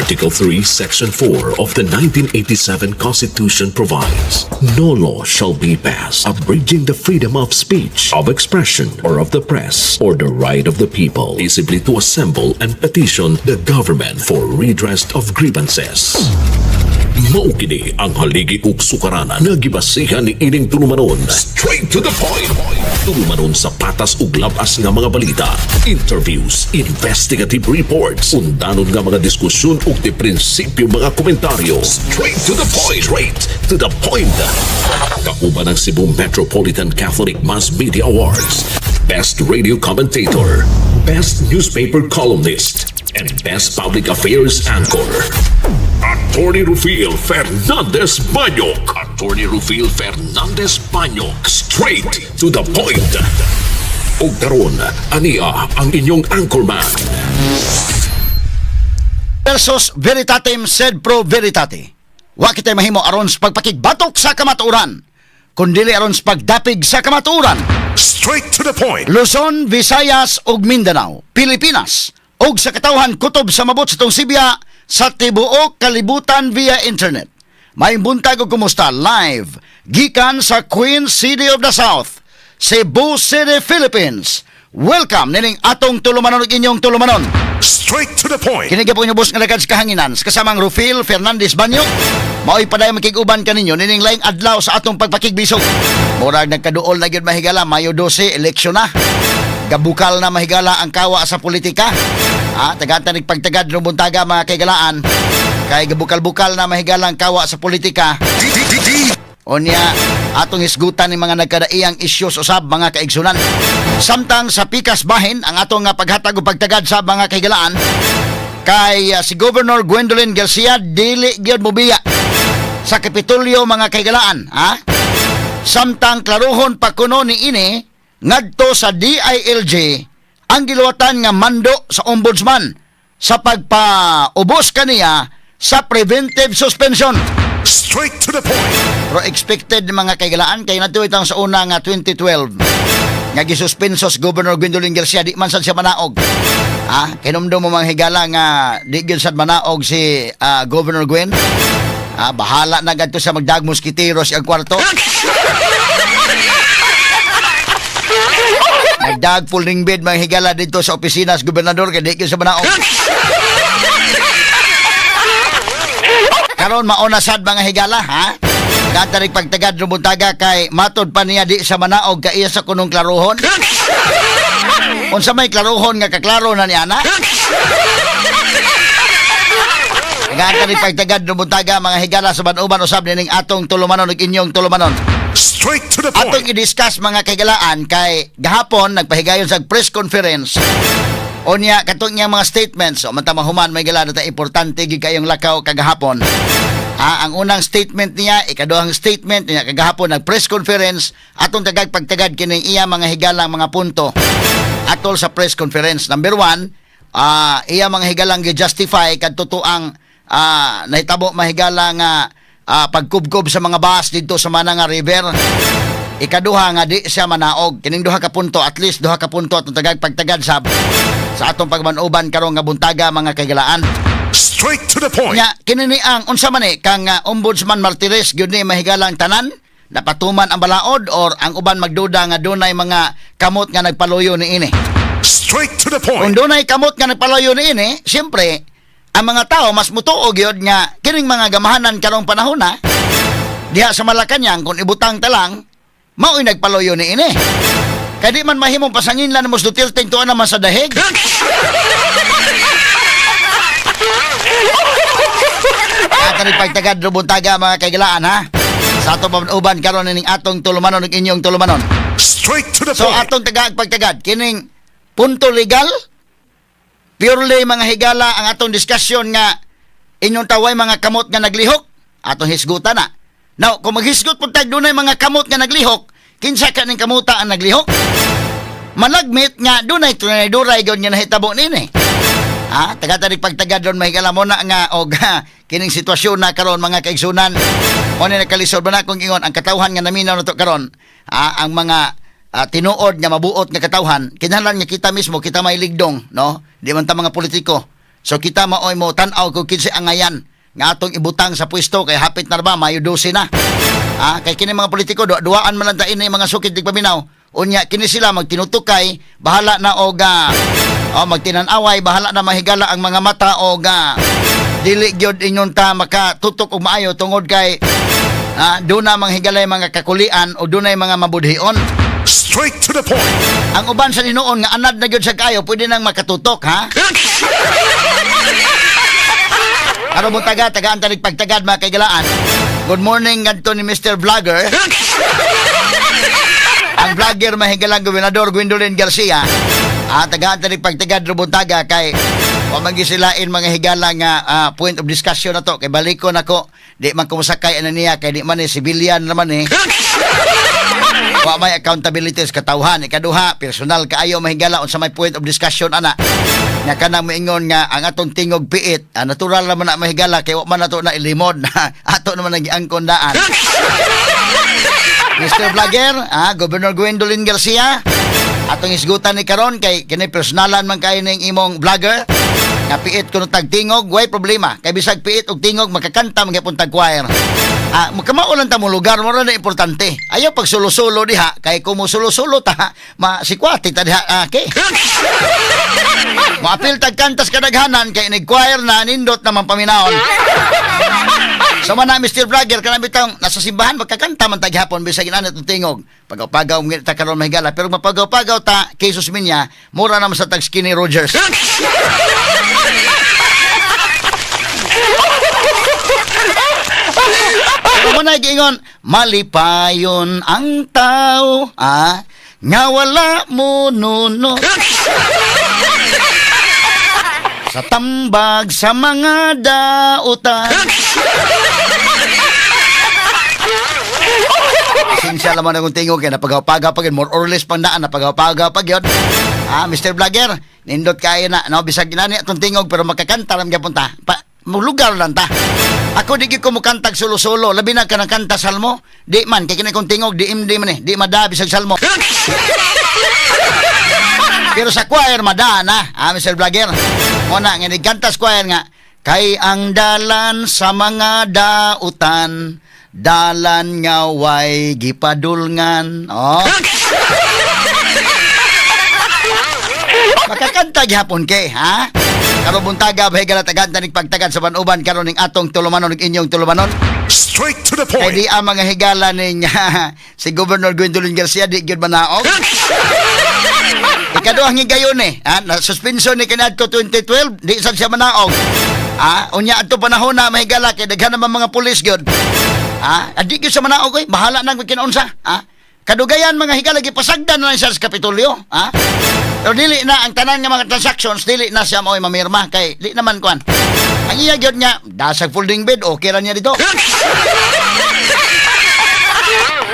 Article 3, Section 4 of the 1987 Constitution provides, "No law shall be passed abridging the freedom of speech, of expression, or of the press, or the right of the people peaceably to assemble and petition the government for redress of grievances." Mao kini ang haligi ug sukaranan nga gibasihan ni ining tulumanon. Straight to the point. Tulumanon sa patas ug labas nga mga balita, interviews, investigative reports, undanon nga mga diskusyon ug di prinsipyo mga komentaryo. Straight to the point. Straight to the point. Kauban ang Cebu Metropolitan Catholic Mass Media Awards, Best Radio Commentator, Best Newspaper Columnist, and Best Public Affairs Anchor. Attorney Rufil Fernandez Banyok. Attorney Rufil Fernandez Banyok. Straight to the point. Ug karon, ania ang inyong anchorman. Versus veritatem sed pro veritate. Wa kitay mahimo aron sa pagpakigbatok sa kamatuoran, kundili aron sa pagdapig sa kamatuoran. Straight to the point. Luzon, Visayas ug Mindanao, Pilipinas ug sa katawhan kutob sa mabot sa atong sibya sa tibuok kalibutan via internet. Maayong buntag ug kumusta, live gikan sa Queen City of the South, Cebu City, Philippines. Welcome nining atong tulumanon ug inyong tulumanon. Straight to the point. Kini po inyong bus nga lagad sa kahanginan sa kasamang Rufil Fernandez Banyo. Mao'y padayon makig-uban kaninyo nining laing adlaw sa atong pagpakigbisog. Murag nagkaduol na gyud, mahigala, Mayo 12, eleksyon na. Gabukal na, mahigala, ang kawa sa politika. Ah, tagatan pagtagad no buntaga, mga kaigalaan. Kay gabukal-bukal na, mahigala, ang kawa sa politika. D D D D. Unya, atong hisgutan ni mga nagkadaiyang isyos usab, mga kaigsunan. Samtang sa pikas bahin ang atong nga paghatag ug pagtagad sa mga kahigalaan kay si Governor Gwendolyn Garcia dili gyud mobiya sa Kapitolyo, mga kahigalaan, ha? Samtang klaruhon pa kuno ni ini ngadto sa DILG ang giluwatan nga mando sa ombudsman sa pagpaubos kaniya sa preventive suspension. Straight to the point. Pero expected, mga kaigalaan, kay nato itang sa una nga 2012 nga gisuspenso si Governor Gwendolyn Garcia, di man sad siya manaog. Ah, kinumdum mo, mga higala, nga di gyud sad manaog si Governor Gwen. Ah, bahala na gadto sa magdag moskiteros ang kwarto. Nagdag folding bed, mga higala, dito sa opisina sa gobernador kay di gyud sa manaog. Karon mauna sad, mga higala, ha? Gatarik pagtagad no buntaga kay matod pa niya di sa manaog ka iya sa kunong klaruhon. Unsa may klaruhon nga kaklaro na ni ana? Gatarik pagtagad no buntaga, mga higala, sa uban usab nining atong tulumanon ug inyong tulumanon. Straight to the Atong point. i-discuss, mga kaigalaan, kay gahapon nagpahigayon sa press conference. Unya katong niyang mga statements, o manta mahuman may gala ta, importante gid kayong lakaw kagahapon. Ah, ang unang statement niya, ikaduhang statement niya kagahapon nag press conference, atong tagag pagtagad kining iya mga higalang mga punto atol sa press conference. Number one, iya mga higalang gi-justify kadto ang nahitabo, mahigala, nga pagkubkob sa mga bus didto sa Mananga River. Ikaduha nga di siya manaog. Kining duha ka punto, at least duha ka punto atong tagag pagtagad sa atong pagmanuban karong nga buntaga, mga kaigalaan. Straight to the point. Nya kini ni ang unsa man ni kang Ombudsman Martires gyud ni mahigalang tanan napatuman ang balaod or ang uban magduda nga dunay mga kamot nga nagpaluyo ni ini. Straight to the Kung point. dunay kamot nga nagpaluyo ni ini, siyempre ang mga tao mas mutuo gyud nga kining mga gamahanan karong panahon na diha sa Malacañang, kung ibutang ta lang, mao'y nagpaluyo ni ini. Kay di man mahimong pasangin lang mo sa Duterte tuwa naman sa dahig. At pagtagad buntaga, mga kaigalaan, ha. Sa atong uban karon ining atong tulumanon ug inyong tulumanon. Straight to the So point. atong tagaag pagtagad kining punto legal purely, mga higala, ang atong diskusyon nga inyong taway mga kamot nga naglihok, atong hisgutan na. Now, kung maghisgot pud tag dunay mga kamot nga naglihok, kinsa ka ning kamuta ang naglihok? Malagmit nga dunay tunay-duray gyud nga nahitabo nini. Ha, taga-tarik pagtagad ron, mahigala mo na nga og ha, kining sitwasyon na karon, mga kaigsunan. Mo ni nakalisod ba na kung ingon ang katawhan nga naminaw nato karon, ang mga tinuod nga mabuot nga katawhan, kinahanglan nga kita mismo kita may ligdong, no? Di man ta mga politiko. So kita maoy mo tan-aw kung kinsay angayan nga atong ibutang sa pwesto kay hapit na ba Mayo 12 na. Ah, kay kini mga politiko duaan man lang ta ini mga sukid paminaw. Unya kini sila magtinutukay, bahala na og oh, magtinan-away, bahala na mahigala ang mga mata og dili gyud ingon ta makatutok og maayo tungod kay doon na manghigalay mga kakulian o dunay mga mabudhion. Straight to the point. Ang uban sa hinuon nga anad na gyud sa kayo, pwede nang makatutok, ha? Aron mo taga, tagaan tanig pagtagad, mga kaigalaan. Good morning ngadto ni Mr. Vlogger. Ang vlogger, mahigalang Gobernador Gwendolyn Garcia. Ah, tagaan tanig pagtagad rubuntaga kay wa man gisilain mga higala nga point of discussion na to kay balikon nako, di man kumusakay ana niya kay di man ni civilian naman eh. Wa may accountability sa katawhan. Ikaduha, personal kaayo, mahigala, unsa may point of discussion ana. Nga kanang moingon nga ang atong tingog piit, natural naman na, mahigala, kay wa man nato na ilimod. Ato naman ang giangkon daan. Mr. Vlogger, Governor Gwendolyn Garcia, atong isgutan ni karon kay kini personalan man kay ning imong vlogger. Nga piit kuno tag tingog, way problema. Kay bisag piit og tingog, makakanta man gyapon tag choir. Ah, kamao lang ta mo lugar mo na importante. Ayaw pag sulo-sulo diha kay kung mo sulo-sulo ta, masikwati ta diha kay. Moapil tag kantas kadaghanan kay inig choir na nindot naman paminawon. Sa so, mana Mr. Vlogger kanang bitong nasa simbahan magkakanta man taghapon bisag inana itong tingog. Pagaw-pagaw mo ta karon, mahigala, pero mapagaw-pagaw ta kay Jesus minya mura naman sa tag Skinny Rogers. Pero mo na giingon, malipayon ang tao, nga wala mo nuno sa tambag sa mga dautan. Pasensya naman akong tingog kaya napagaw-pagaw pag yun. More or less pang daan, napagaw-pagaw pag yun. Ah, Mr. Vlogger, nindot kayo na. No, bisag ginani atong tingog pero makakanta lang gyapon ta. Pa, lugar lang ta. Ako di gyud ko mukantag sulo-sulo, labi na ka ng kanta salmo. Di man kay kini kong tingog di imdi man eh, di mada bisag salmo. Pero sa choir mada na, Mr. Vlogger. Mo na nga kanta sa choir nga kay ang dalan sa mga dautan, dalan nga way gipadulngan. Oh. Makakanta gihapon kay, ha? Karon buntaga bahay tagan tanig pagtagad sa banuban karon ning atong tulumanon ug inyong tulumanon. Straight to the Kay point. di ang mga higala ning si Governor Gwendolyn Garcia di gyud manaog. Ikaduhang higayon eh. Ha? Na suspension ni kaniadto 2012, di sad siya manaog. Ah, unya adto panahon na, mahigala, kay daghan naman mga pulis gyud. Ah, di gyud sa manaog oy, bahala nang kinaunsa. Ah, kadugayan, mga higala, gipasagdan na lang siya sa Kapitolyo. Ah, pero dili na ang tanan nga mga transactions, dili na siya mao'y mamirma kay di naman kuan. Ang iya gyud nga dasag folding bed, okay ra niya dito.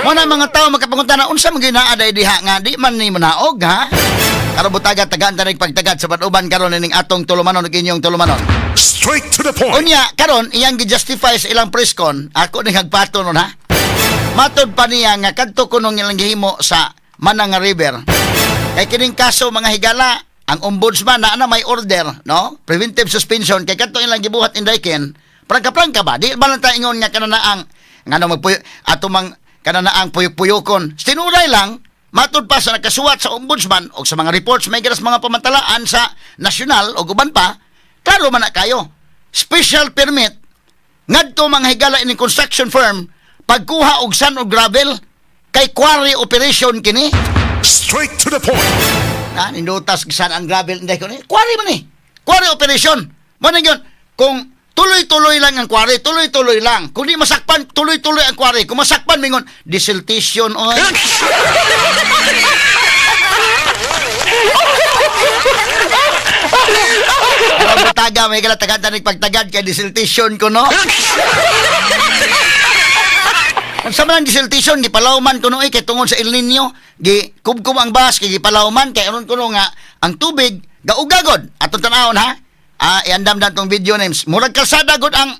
Muna mga tao makapangunta na unsa man ginaa day diha nga di man ni manaog, ha? Karon butaga tagaan tanig pagtagad sa banuban karon ning atong tulumanon ug inyong tulumanon. Straight to the point. Unya karon iyang gi-justify sa ilang press con, ako ning hagpato nun, ha. Matod pa niya nga kadto kunong ilang gihimo sa Mananga River. Kay kining kaso, mga higala, ang ombudsman na ana may order, no? Preventive suspension kay kadto ilang gibuhat in Daiken. Prangka-prangka ba? Di ba lang ta ingon nga kananaang ngano magpuyo ato mang kananaang puyok-puyokon. Tinuray lang, matud pa sa nakasuwat sa ombudsman o sa mga reports may garas mga pamantalaan sa nasyonal o uban pa, klaro man na kayo. Special permit ngadto, mga higala, ining construction firm pagkuha og sand og gravel kay quarry operation kini. Straight to the point. Na nindutas sand ang gravel hindi ko ni quarry man eh. Quarry operation. Mo na yun, kung tuloy-tuloy lang ang quarry, tuloy-tuloy lang. Kung di masakpan, tuloy-tuloy ang quarry. Kung masakpan, mingon, desiltation oy. Pero butaga, may kalatagad na pagtagad kay desiltation ko, no? Sa man ang desiltation, gipalawman kuno eh, kay tungod sa El Nino, gi kubkub ang bas, kay gipalawman, kay aron kuno nga, ang tubig, gaugagod. Atong tanawon ha, iandam na tong video names. Murag kalsada gud ang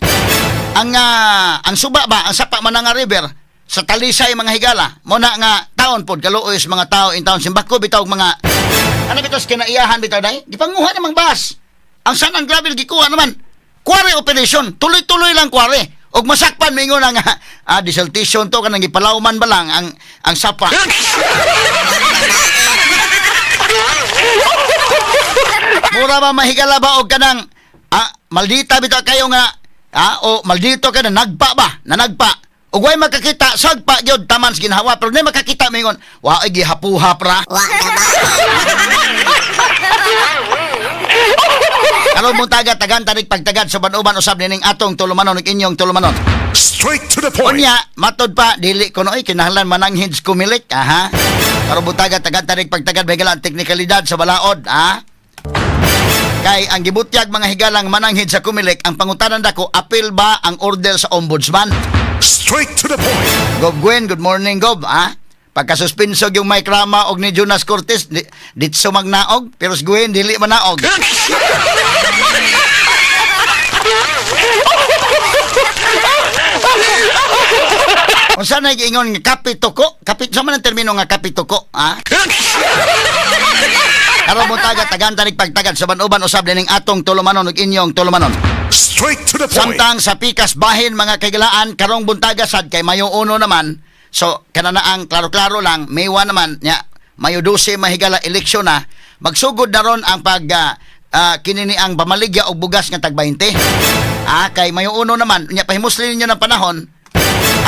suba ba, ang sapa man nga river, sa Talisay, mga higala. Mo na nga taon pod kaluoy sa mga tao in town simbako bitaw mga ano bitaw sa kinaiyahan bitaw day gipanguha namang bas. Ang sand and gravel gikuha naman. Quarry operation, tuloy-tuloy lang quarry. Og masakpan mingon nga desiltation to, kanang gipalawman ba lang ang sapa. Mura ba, mahigala ba, og kanang maldita bitaw kayo nga o maldito ka na nagpa ba, nanagpa. Og way makakita, sagpa gyud taman sa ginhawa, pero di makakita mingon, wa ay gihapuhap ra. Wa na ba? Karon mo taga tagan tarik pagtagad sa uban usab nining atong tulumanon ug inyong tulumanon. Straight to the point. Unya, matod pa dili ko noy kinahanglan mananghid sa Comelec, aha. Karon buntaga tagan tarik pagtagad, may ang teknikalidad sa balaod, ha. Kay ang gibutyag, mga higalang mananghid sa Comelec, ang pangutanan dako, apil ba ang order sa ombudsman? Straight to the point. Gob Gwen, good morning, Gob, ha? Pagkasuspenso yung Mike Rama og ni Jonas Cortez, di, ditso magnaog, pero si Gwen dili manaog. Unsa na giingon nga kapituko? Kapit sa man ang termino nga kapituko, ha? Karon mo taga tagan tanig pagtagad sa uban usab nining atong tulumanon ug inyong tulumanon. Straight to the point. Samtang sa pikas bahin, mga kaigalaan, karong buntaga sad kay Mayo 1 naman. So kanana ang klaro-klaro lang, May 1 naman nya, Mayo 12, mahigala, eleksyon na. Magsugod na ron ang pag kinini ang pamaligya og bugas nga tag 20. Kay Mayo 1 naman nya, pahimusli ninyo ng panahon.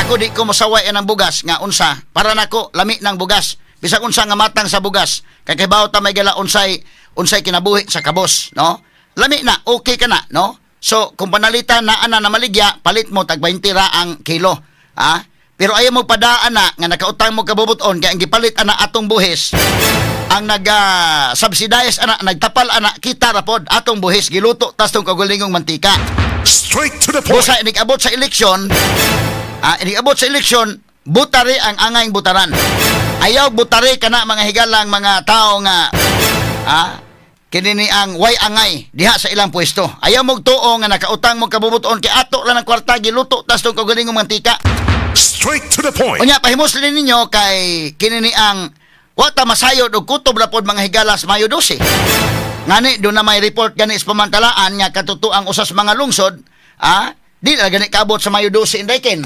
Ako di ko mosaway ang bugas nga unsa. Para nako lami ng bugas. Bisag unsa nga matang sa bugas. Kay kibaw ta may gala unsay unsay kinabuhi sa kabos, no? Lami na, okay ka na, no? So, kung panalitan na ana na maligya, palit mo tag 20 ra ang kilo. Ah? Pero ayaw mo padaan na nga nakautang mo kabubuton kay ang gipalit ana atong buhis. Ang nag subsidize ana, nagtapal ana, kita ra pod atong buhis, giluto tas tong kagulingong mantika. Straight to the point. Busa inig abot sa eleksyon, inig abot sa eleksyon, butari ang angayng butaran. Ayaw butari kana, mga higalang mga tao nga kini ni ang way angay diha sa ilang pwesto. Ayaw mo tuo nga nakautang mo kabubuton kay ato lang ang kwarta giluto tas tong kagulingong mantika. Straight to the point. Unya pahimusli ninyo kay kini ni ang wa ta masayod og kutob ra pod, mga higalas, Mayo 12. Ngani do na may report gani sa pamantalaan nga katutuang usas mga lungsod, di na gani kaabot sa Mayo 12, inday ken.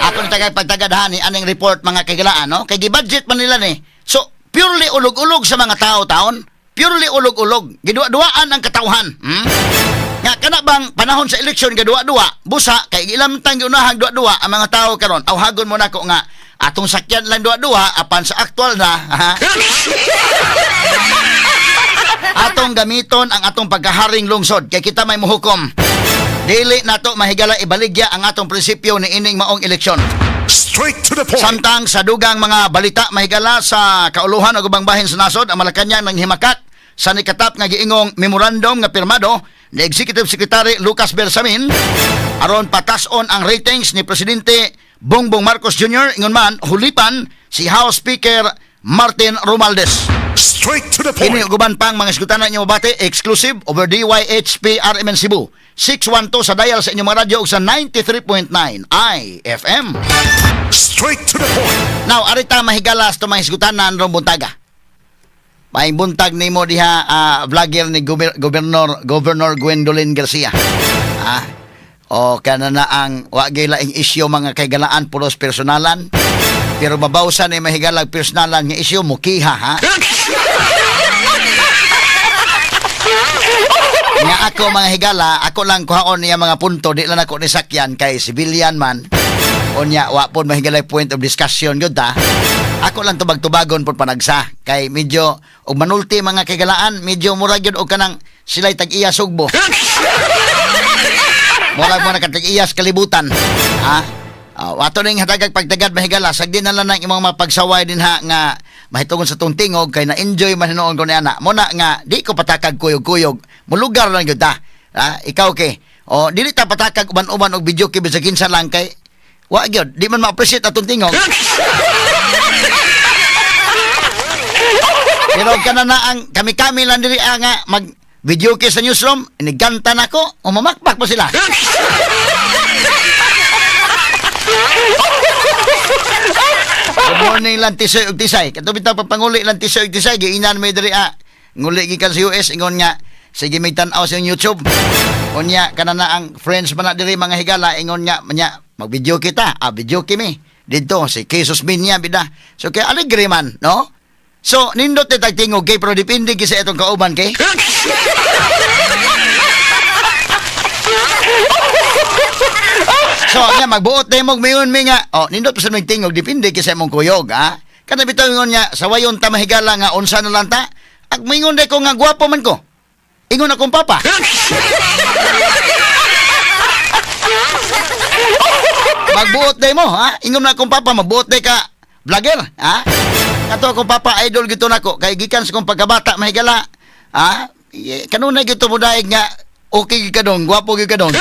Ako ni tagay pagtagadhan ni aning report, mga kagilaan, no? Kay gi-budget man nila ni. So, purely ulog-ulog sa mga tao taon. Purely ulog-ulog. Giduwa-duwaan ang katawhan. Nga kana bang panahon sa eleksyon gaduwa-duwa, busa kay ilam tang giunahang duwa-duwa ang mga tao karon. Awhagon mo nako nga atong sakyan lang duwa-duwa apan sa aktual na, ha? Atong gamiton ang atong pagkaharing lungsod kay kita may muhukom. Dili nato, mahigala, ibaligya ang atong prinsipyo ni ining maong eleksyon. Straight to the point. Samtang sa dugang mga balita, mahigala, sa kauluhan og ubang bahin sa nasod, ang Malacañang nang himakak sa nikatap nga giingong memorandum nga pirmado ni Executive Secretary Lucas Bersamin aron patason ang ratings ni Presidente Bongbong Marcos Jr., ingon man hulipan si House Speaker Martin Romualdez. Straight to the Kini point. ug uban pang mga isgutan inyo mabati exclusive over DYHP RMN Cebu 612 sa dial sa inyong mga radyo ug sa 93.9 IFM. Straight to the point. Now, arita, mahigala, sa mga hisgutanan rong buntaga. May buntag nimo diha, vlogger ni Governor Gwendolyn Garcia. O kana na ang wa gyud laing isyu, mga kaigalaan, pulos personalan. Pero mabawsan ni mahigalag personalan nga isyu mukiha, ha. Nga ako, mga higala, ako lang kuhaon niya mga punto, di lang ako ni sakyan kay civilian man. Unya wa pod, mahigalay, point of discussion gyud ta. Ako lang tubag-tubagon pod panagsa kay medyo og manulti, mga kaigalaan, medyo murag gyud og kanang sila'y tag-iya sugbo. Murag mo nakatag-iyas kalibutan. Ha? Ato ning hatagag pagtagad, mahigala, sagdi na lang ng imong mapagsaway din ha nga mahitungod sa tong tingog kay na-enjoy man hinuon ko ni ana. Muna nga di ko patakag kuyog-kuyog. Mulugar lang gyud ta. Ha? Ikaw ke. O dili ta patakag uban-uban og video kay bisag kinsa lang kay wa gyud di man ma-appreciate atong tingog. Pero kana na ang kami-kami lang diri nga mag video kay sa newsroom, iniganta nako, umamakpak pa sila. Good morning lang, Tisoy ug Tisay. Kato bitaw pagpanguli lang, Tisoy ug Tisay, giinan may diri Nguli gikan sa US, ingon nga sige may tan-aw sa iyong YouTube. Unya kana na ang friends man na diri, mga higala, ingon nga manya mag-video kita. Ah, video kimi. Didto si Jesus Minya bida. So kay alegre man, no? So nindot ni tagtingog kay, pero depende gyud sa itong kauban kay. So, nga magbuot na imong mayon mi nga, oh, nindot pa sa mig tingog, depende kay sa imong kuyog, ha? Kada bitaw ingon nga, sawayon ta, mahigala, nga unsa na lang ta. Ag mingon day ko nga gwapo man ko. Ingon akong papa. Magbuot day mo, ha? Ingon na akong papa, magbuot day ka vlogger, ha? Kato akong papa, idol gito nako kay gikan sa kong pagkabata, mahigala, ha? Kanunay gito mo daig nga okay gyud ka dong, gwapo gyud ka dong.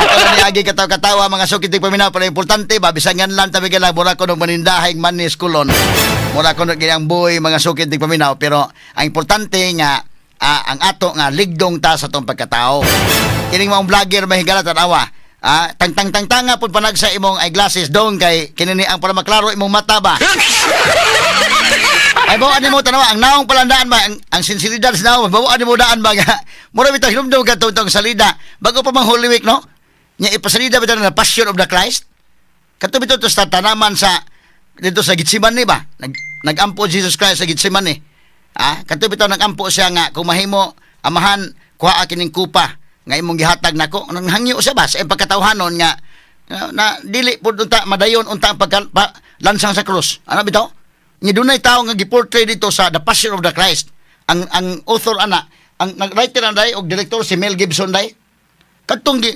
Ato na niagi katawa-katawa, mga sukit paminaw, pero importante ba bisangan lang tabi kala mura ko nung manindahing manis kulon. Mura ko nung giyang buhay, mga sukit paminaw, pero ang importante nga ang ato nga ligdong ta sa atong pagkatao. Kining maong vlogger, mahigala, tanawa. Ah, tang tang tang tanga pud panag sa imong eyeglasses dong kay kini ni ang para maklaro imong mata ba. Ay bawa mo tanawa ang naong palandaan ba ang sinseridad sa naong bawa mo daan ba nga mura bitaw hinumdum ka tong salida bago pa mang Holy Week, no? Nya ipasalida bitaw na Passion of the Christ. Kato bitaw to sa tanaman sa dito sa Gitsimani ba? Nagampo Jesus Christ sa Gitsimani. Ah, kato bitaw nagampo siya nga kung mahimo, Amahan, kuha kining kupa nga imong gihatag nako. Nang hangyo siya ba sa iyang pagkatawhanon nga na dili pud unta madayon unta ang pagka, pa, lansang sa krus. Ano bitaw? Nga dunay tawo nga giportray dito sa The Passion of the Christ. Ang author ana, ang nag-writer ana day og director si Mel Gibson day. Kadtong gi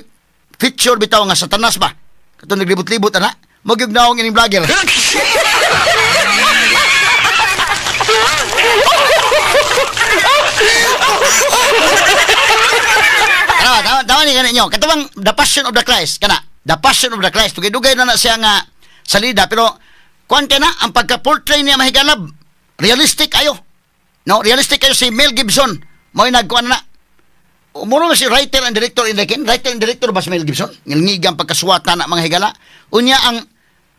feature bitaw nga Satanas ba? Kadtong naglibot-libot ana. Mo gyud naong ining vlogger. Ano, tama, tama ni kaninyo. Katawang The Passion of the Christ, kana. The Passion of the Christ. Dugay-dugay na na siya nga salida, pero kuan kay na, ang pagka-portray niya, mahigalab, realistic ayo. No, realistic ayo si Mel Gibson. Mo'y nagkuan na. Muro si writer and director in the kin, writer and director ba si Mel Gibson? Ngilngigang pagkasuwata na, mga higala. Unya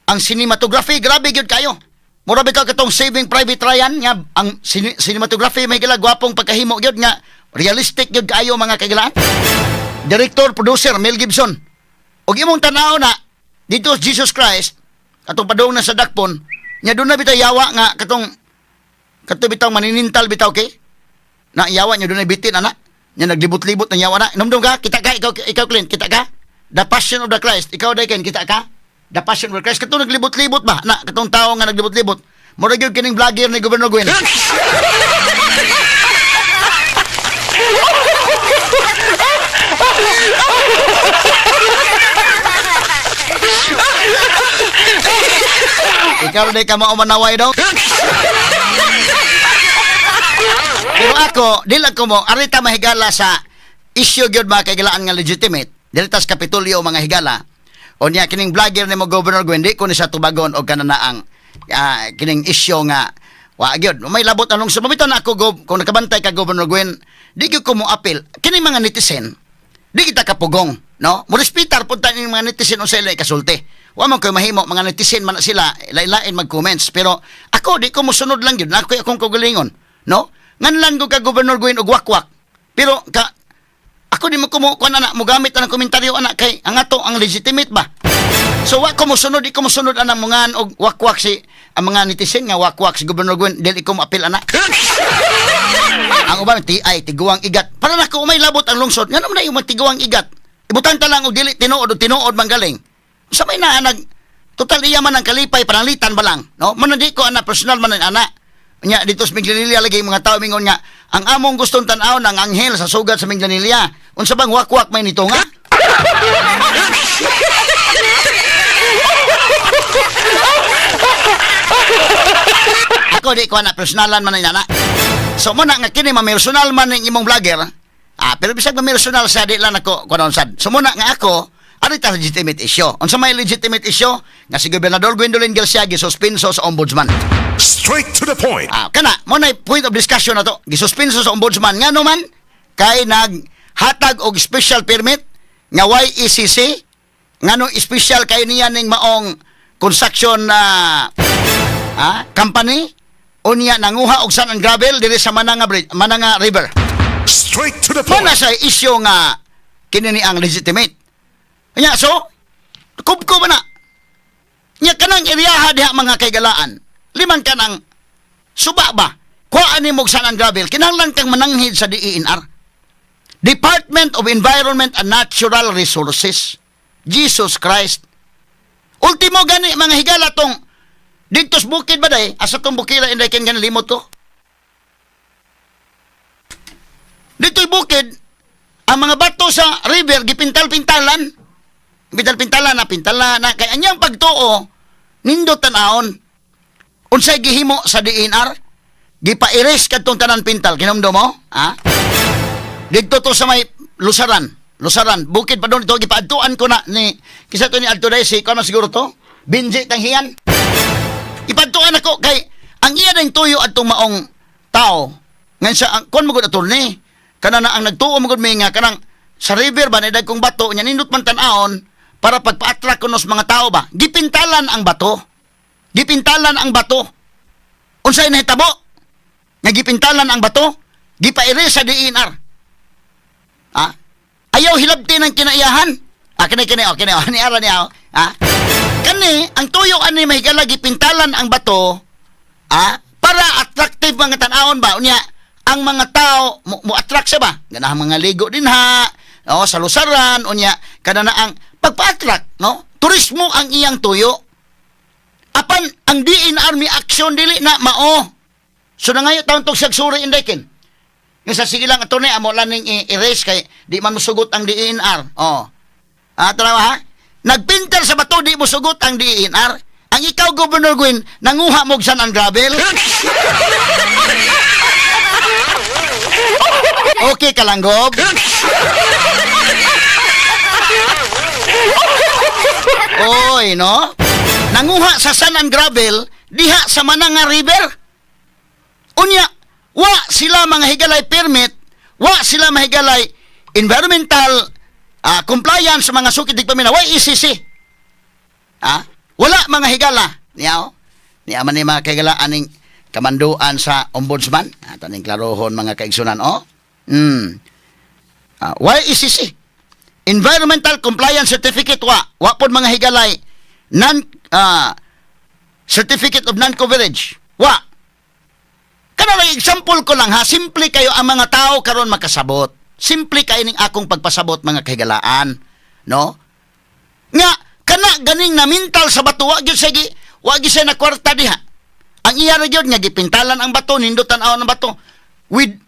ang cinematography grabe gyud kayo. Mura bitaw katong Saving Private Ryan nga ang cinematography may higala, gwapong pagkahimo gyud nga realistic gyud kaayo, mga kagilaan. Director, producer Mel Gibson. Og imong tanaw na dito Jesus Christ atong padung na sa dakpon nya doon na bitaw yawa nga katong kato bitaw maninintal bitaw kay na yawa niya doon ay bitin ana nya naglibot-libot ng yawa na. Numdum ka, kita ka, ikaw, ikaw Clint, kita ka The Passion of the Christ? Ikaw day Ken, kita ka The Passion of the Christ, katong naglibot-libot ba na katong tao nga naglibot-libot? Mura gyud kining vlogger ni Governor Gwen. Ikaw day ka mao manaway daw. Pero ako, di lang ko mo, arita, mahigala, sa issue gyud, mga kagilaan, nga legitimate. Dili tas Kapitolyo, mga higala. O niya kining vlogger ni mo Governor Gwen, di ko ni sa tubagon og kanana ang kining issue nga wa gyud. May labot anong sumabito na ako go, kung nakabantay ka, Governor Gwen, di gyud ko mo appeal. Kining mga netizen, di kita kapugong, no? Mo respetar pud ta ning mga netizen unsa ila ikasulti. Wa man koy mahimo, mga netizen man na sila, lain-lain mag-comments, pero ako di ko mosunod lang gyud, na ako'y akong kaugalingon, no? Nganlan ko ka Governor Gwen og wakwak. Pero ka ako di mo kumo kuan ana mo gamit ang komentaryo ana kay ang ato ang legitimate ba. So wa ko mosunod, di ko mosunod anang mga og wakwak si ang mga netizen nga wakwak si Governor Gwen, dili ko moapil ana. Ang uban TI tiguang igat. Para nako umay labot ang lungsod. Ngano man na yung tiguang igat? Ibutang ta lang og dili tinuod o tinuod man galing. Sa may naa nag total iya man ang kalipay pananglitan ba lang, no? Man di ko ana personal man ang ana. Nya dito sa Minglanilla lagi mga tao mingon nga ang among gustong tan-awon ang anghel sa sugat sa Minglanilla. Unsa bang wakwak may nito nga? Ako di ko na personalan man ang ana. So mo na nga kini mamersonal man ning imong vlogger. Ah, pero bisag mamersonal sa di lang ako kunon sad. So mo na nga ako ari ta legitimate issue. Unsa may legitimate issue? Nga si Gobernador Gwendolyn Garcia gisuspenso sa ombudsman. Straight to the point. Ah, kana mo na point of discussion na to. Gisuspenso sa ombudsman ngano man kay naghatag og special permit nga YECC. Ngano special kay niya ning maong construction na company, unya nanguha og sand and gravel diri sa Mananga Bridge, Mananga River. Straight to the Mao point. Na sa isyu nga kini ni ang legitimate. Nya so kubko ba na? Nya kanang eriyaha diha, mga kaigalaan. Liman kanang suba ba? Kuhaan nimo og sand and gravel, kinahanglan kang mananghid sa DENR. Department of Environment and Natural Resources. Jesus Christ. Ultimo gani, mga higala, tong didto sa bukid ba day? Asa tong bukira, inday, ken gani limot ko? Dito'y bukid, ang mga bato sa river gipintal-pintalan. Pintal-pintalan na, pintalan na. Kay anyang pagtuo, nindot tanawon. Unsay gihimo sa DENR? Gipa-erase kadtong tanan pintal. Kinumdo mo? Ha? Didto to sa may Lusaran. Lusaran, bukid pa doon ito. Gipaadtuan ko na ni, kisa to ni adto dahil si, kuan man siguro to? Benji Tanghian. Ipadtuan ako kay ang iya ng tuyo adtong maong tao. Ngan siya ang kuan mo gud, attorney. Kana na ang nagtuo mo gud mi nga kanang sa river ba na kong bato nya nindot man tan-awon para pagpa-attract kuno sa mga tao ba. Gipintalan ang bato. Gipintalan ang bato. Unsay nahitabo? Nga gipintalan ang bato, gipa-erase sa DENR. Ha? Ayaw hilabti ng kinaiyahan. Ah, kini kini oh, kini oh, ni ara niya oh. Ha? Kani ang tuyo ani, mahigala, gipintalan ang bato, para attractive mga tan-awon ba, unya ang mga tao mo attract siya ba, ganahan mga ligo din ha, oh, sa Lusaran, unya kada na ang pagpa-attract, no, turismo ang iyang tuyo. Apan ang DENR mi action, dili na mao. So nangayo taon tog sagsuri, inday kin nga sa sige lang, attorney, amo lang ning i-erase kay di man mosugot ang DENR. Oh. Ah, tanawa ha? Nagpinter sa bato, di mo sugot ang DENR. Ang ikaw, Governor Gwen, nanguha mo sand and gravel. Okay ka lang, Gob? Oy, no? Nanguha sa sand and gravel diha sa Mananga River. Unya, wa sila mga higalay permit, wa sila mahigalay environmental compliance sa mga sukid paminaw, wa ECC. Ah, wala, mga higala. Niya oh. Niya man ni mga kahigala aning kamanduan sa ombudsman. Ato ning klarohon, mga kaigsunan, oh. Ah, why ECC? Environmental Compliance Certificate wa. Wa pod, mga higalay, non Certificate of Non-Coverage. Wa. Kana lang example ko lang ha, simple kayo ang mga tao karon makasabot. Simple kayo ning akong pagpasabot, mga kahigalaan, no? Nga kana ganing namintal sa bato, wa gyud sige, wa gyud siya na kwarta diha. Ang iya ra gyud nga gipintalan ang bato, nindutan aw ng bato. With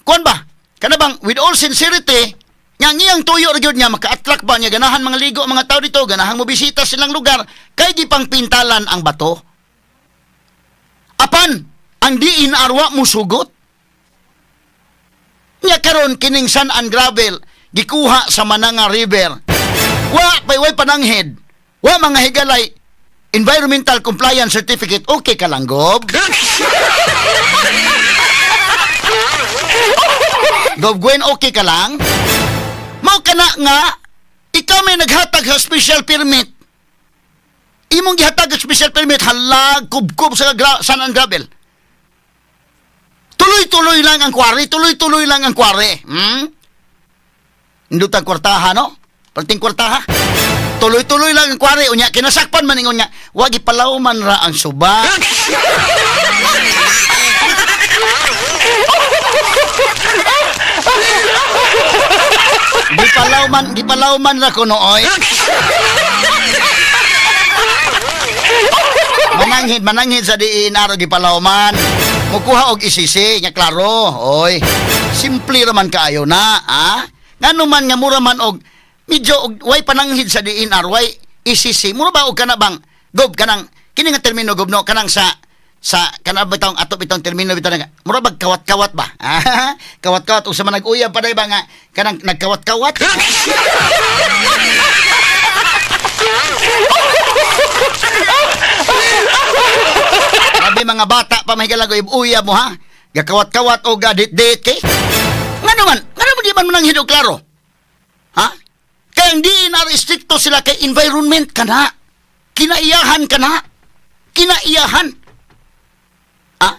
kuan ba? Kana bang with all sincerity nga ang iyang tuyo ra gyud nga maka-attract ba niya, ganahan mga ligo ang mga tao dito, ganahan mo bisita silang lugar kay gipang pintalan ang bato. Apan ang DENR wa mo sugot. Nya karon kining sand and gravel gikuha sa Mananga River. Wa pay way pananghid. Wa, mga higalay, environmental compliance certificate. Okay ka lang, Gob? Gob Gwen, okay ka lang? Mao kana nga ikaw may naghatag sa special permit. Imong gihatag ang special permit, halag kubkob sa sand and gravel. Tuloy-tuloy lang ang quarry, tuloy-tuloy lang ang quarry. Indutang kwartaha, no? Perting kwartaha. Tuloy-tuloy lang ang quarry. Unya, kinasakpan man ingon nga, wag ipalaw man ra ang suba. Gipalaw man ra kuno oy. Mananghid, mananghid sa DENR, gipalaw man. Mukuha og ECC, nga klaro. Oy. Simple ra man kaayo na, ha? Ngano man nga mura man og medyo og way pananghid sa DENR, way ECC. Mura ba og kana bang gob kanang kini nga termino, gob, no, kanang sa kana bitong ato bitong termino bitaw nga mura bag kawat-kawat ba? Ah, kawat-kawat usa man nag-uyab pa ba nga kanang nagkawat-kawat. Grabe mga bata pa, mahigala ko uyab mo ha. Gakawat-kawat o gadit-dit kay. Ngano man di man mananghid og klaro? Ha? Kaya hindi na restricto sila kay environment kana. Kinaiyahan ka na. Kinaiyahan. Ah?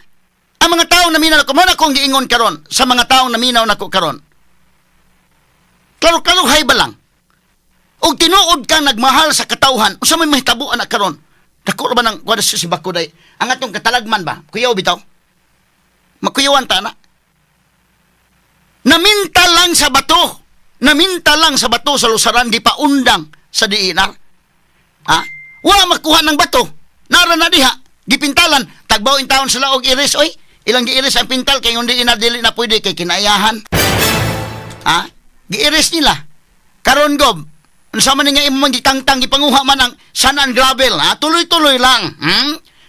Ang mga taong naminaw nako, mao na akong giingon karon sa mga taong naminaw nako karon. Klaro-klaro hay ba lang? Og tinuod kang nagmahal sa katawhan, unsa may mahitabo ana karon? Dako ra ba nang kuha si Bakuday? Ang atong katalagman ba? Kuyaw bitaw. Makuyawan ta na. Naminta lang sa bato. Naminta lang sa bato sa Lusaran, di pa undang sa DENR. Ha? Wala makuha ng bato. Nara na diha. Gipintalan. Tagbaw in taon sila og iris. Oy, ilang giiris ang pintal kay yung DENR dili na pwede kay kinaiyahan. Ha? Giiris nila. Karon, Gob, unsa man ni nga imong gitangtang, gipanguha man ang sand and gravel, ha? Tuloy-tuloy lang.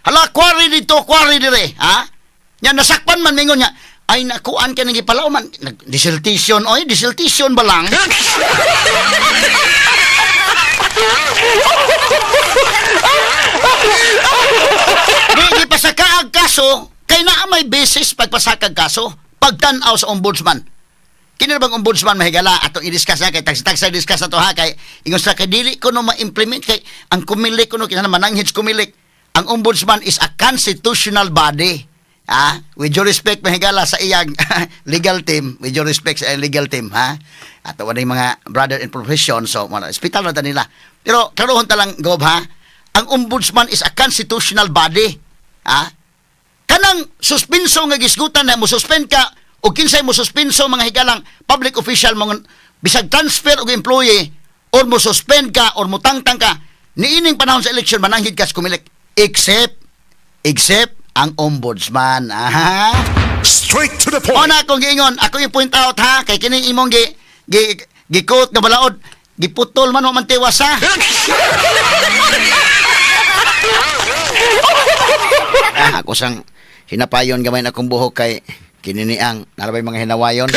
Hala, quarry dito, quarry dire, ha? Nya nasakpan man mingon nga, ay nakuan ka nang gipalaw man desiltation, oy, desiltation ba lang? Di gipasaka ang kaso kay naa may basis pagpasaka kaso pagtan-aw sa ombudsman. Kini bang ombudsman, mahigala, atong i-discuss na kay tagsa-tagsa discuss na to, ha, kay ingon sa kay dili ko no ma-implement kay ang Comelec ko no kinahanglan mananghid sa Comelec. Ang ombudsman is a constitutional body. Ah, with due respect, mahigala, sa iyang legal team, with due respect sa iyang legal team, ha. Ato wala yung mga brother in profession, so wala, hospital na ta nila. Pero klarohon ta lang, Gob, ha. Ang ombudsman is a constitutional body. Ha? Kanang suspenso nga gisgutan na mo suspend ka o kinsay mo suspenso, mga higalang public official, mga bisag transfer og employee or mo suspend ka or mo tangtang ka niining panahon sa election, mananghid ka sa Comelec except ang ombudsman. Aha. Straight to the O point. Na akong giingon, ako yung point out, ha, kay kining imong gi gi gi-quote nga balaod, giputol man wa man tiwas, ha. Ah, ako sang hinapayon gamay na akong buhok kay kininiang narabay mga hinawayon.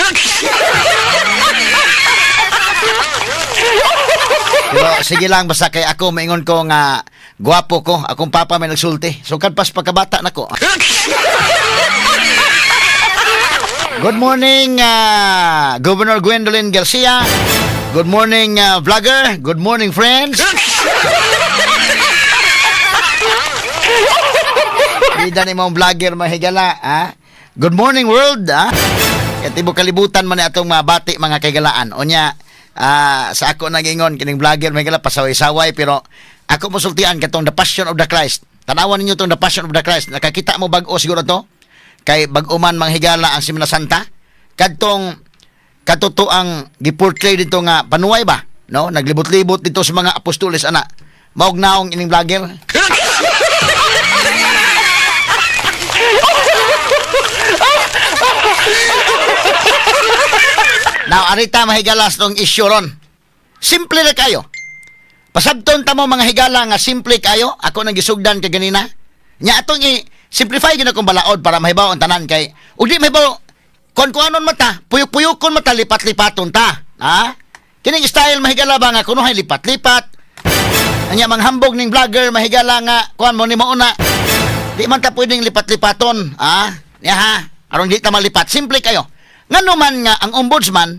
Pero sige lang, basta kay ako maingon ko nga gwapo ko, akong papa may nagsulti. So kadpas pagkabata nako. Good morning, Governor Gwendolyn Garcia. Good morning, vlogger. Good morning, friends. Bida ni mong vlogger, mahigala, ha? Good morning, world, ha? Kaya tibuok kalibutan man ni atong mga bati, mga kaigalaan. Unya, sa ako nagingon, kining vlogger, mahigala, pasaway-saway, pero ako mosultian katong The Passion of the Christ. Tanawan ninyo tong The Passion of the Christ. Nakakita mo bag-o siguro to? Kay bag-o man, manghigala, ang Semana Santa. Kadtong katotoang giportray dito nga panuway ba? No? Naglibot-libot dito sa mga apostoles ana. Maog naong ining vlogger. Now, arita, mahigalas, tong issue ron. Simple na kayo. Pasabton ta mo, mga higala, nga simple kayo. Ako nang gisugdan kay ganina. Nya atong i-simplify gid akong balaod para mahibaw ang tanan kay ug di mahibaw kon kuanon mata, puyok-puyokon mata, lipat-lipaton ta. Ha? Kining style, mahigala ba, nga kunuhay lipat-lipat. Anya manghambog ning vlogger, mahigala, nga kuan mo ni mauna. Di man ta pwedeng lipat-lipaton, ha? Ya ha, aron di ta malipat. Simple kayo. Ngano man nga ang ombudsman,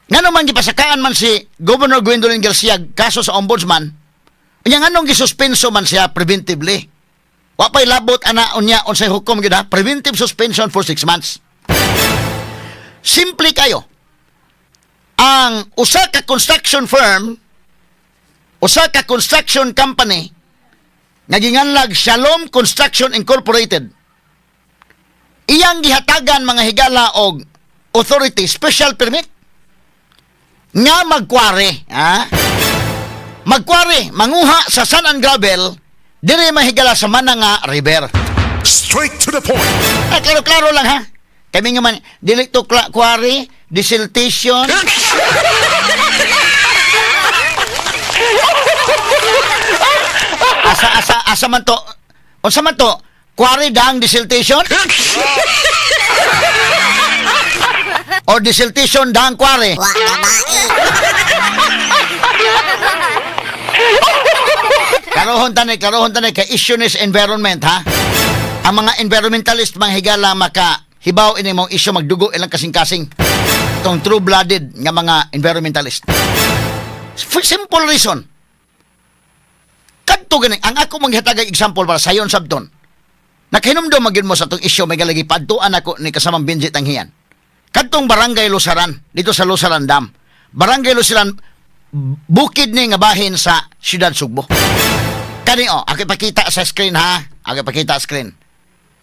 ngano man gipasakaan man si Governor Gwendolyn Garcia kaso sa ombudsman, unya nganong gisuspenso man siya preventively? Wa pa'y labot ana unya unsay hukom gyud, ha? Preventive suspension for 6 months. Simple kayo. Ang usa ka construction firm, usa ka construction company nga ginganlag Shalom Construction Incorporated, iyang gihatagan, mga higala, og authority, special permit nga magkware, ha? Magkware, manguha sa sand and gravel dire, mahigala, sa Mananga River. Straight to the point. Ah, klaro-klaro lang, ha. Kami nga man, dili to quarry, desiltation. Asa, asa, asa man to? Unsa man to? Quarry dang desiltation? Or desiltation dang quarry? Wa na bae. Klarohon tani kay issue is environment, ha. Ang mga environmentalist, mga higala, maka hibaw ini mong issue, magdugo ilang kasing-kasing. Itong true-blooded nga mga environmentalist. For simple reason. Kadto gani ang ako manghatag example para sayon sabton. Nakahinumdom man gyud mo sa atong isyu may galagi padtuan ako ni kasamang Benji Tanghian. Kadtong Barangay Lusaran dito sa Lusaran Dam. Barangay Lusaran, bukid ni nga bahin sa Siyudad Sugbo. Kani oh, ako ipakita sa screen ha. Ako ipakita sa screen.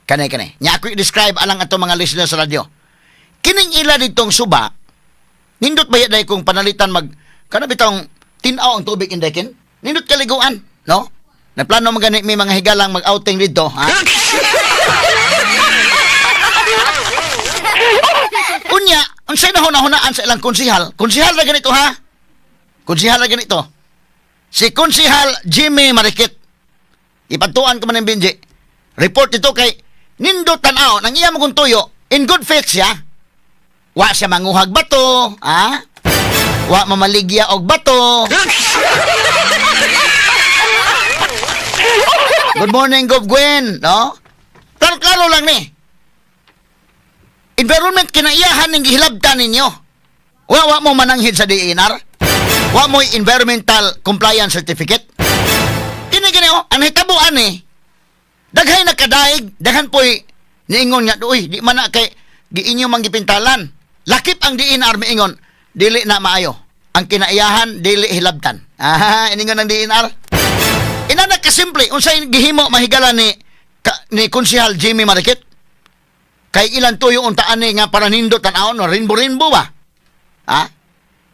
Kani kani. Nya ako i-describe alang ato mga listeners sa radyo. Kining ila ditong suba, nindot ba day kung panalitan mag kana bitong tin-aw ang tubig indekin? Nindot kaliguan, no? Nagplano man gani may mga higalang mag-outing dito, ha? Unya, unsay nahuna-hunaan sa ilang konsihal? Konsihal na ganito ha? Konsihal na ganito. Si Konsihal Jimmy Marikit. Ipadtuan ko man ng Benji. Report ito kay nindot tan-aw nang iya mo kung tuyo, in good faith siya. Wa siya manguhag bato, ha? Wa mamaligya og bato. Good morning, Gov Gwen, no? Pero klaro lang ni. Environment kinaiyahan ning gihilabtan ninyo. Wa mo mananghid sa DENR. Wa mo environmental compliance certificate. Kini gini oh, ang hitabuan ni. Daghay nakadaig, daghan po'y niingon nga, "Uy, di man na kay giinyo man gipintalan." Lakip ang DENR miingon, "Dili na maayo. Ang kinaiyahan dili hilabtan." Ah, iningon ang DENR. Ina na kasimple, unsay gihimo mahigala ni Konsehal Jimmy Marikit? Kay ilan tuyo untaan ni nga para nindot tan-awon no, rinbo-rinbo ba? Ha?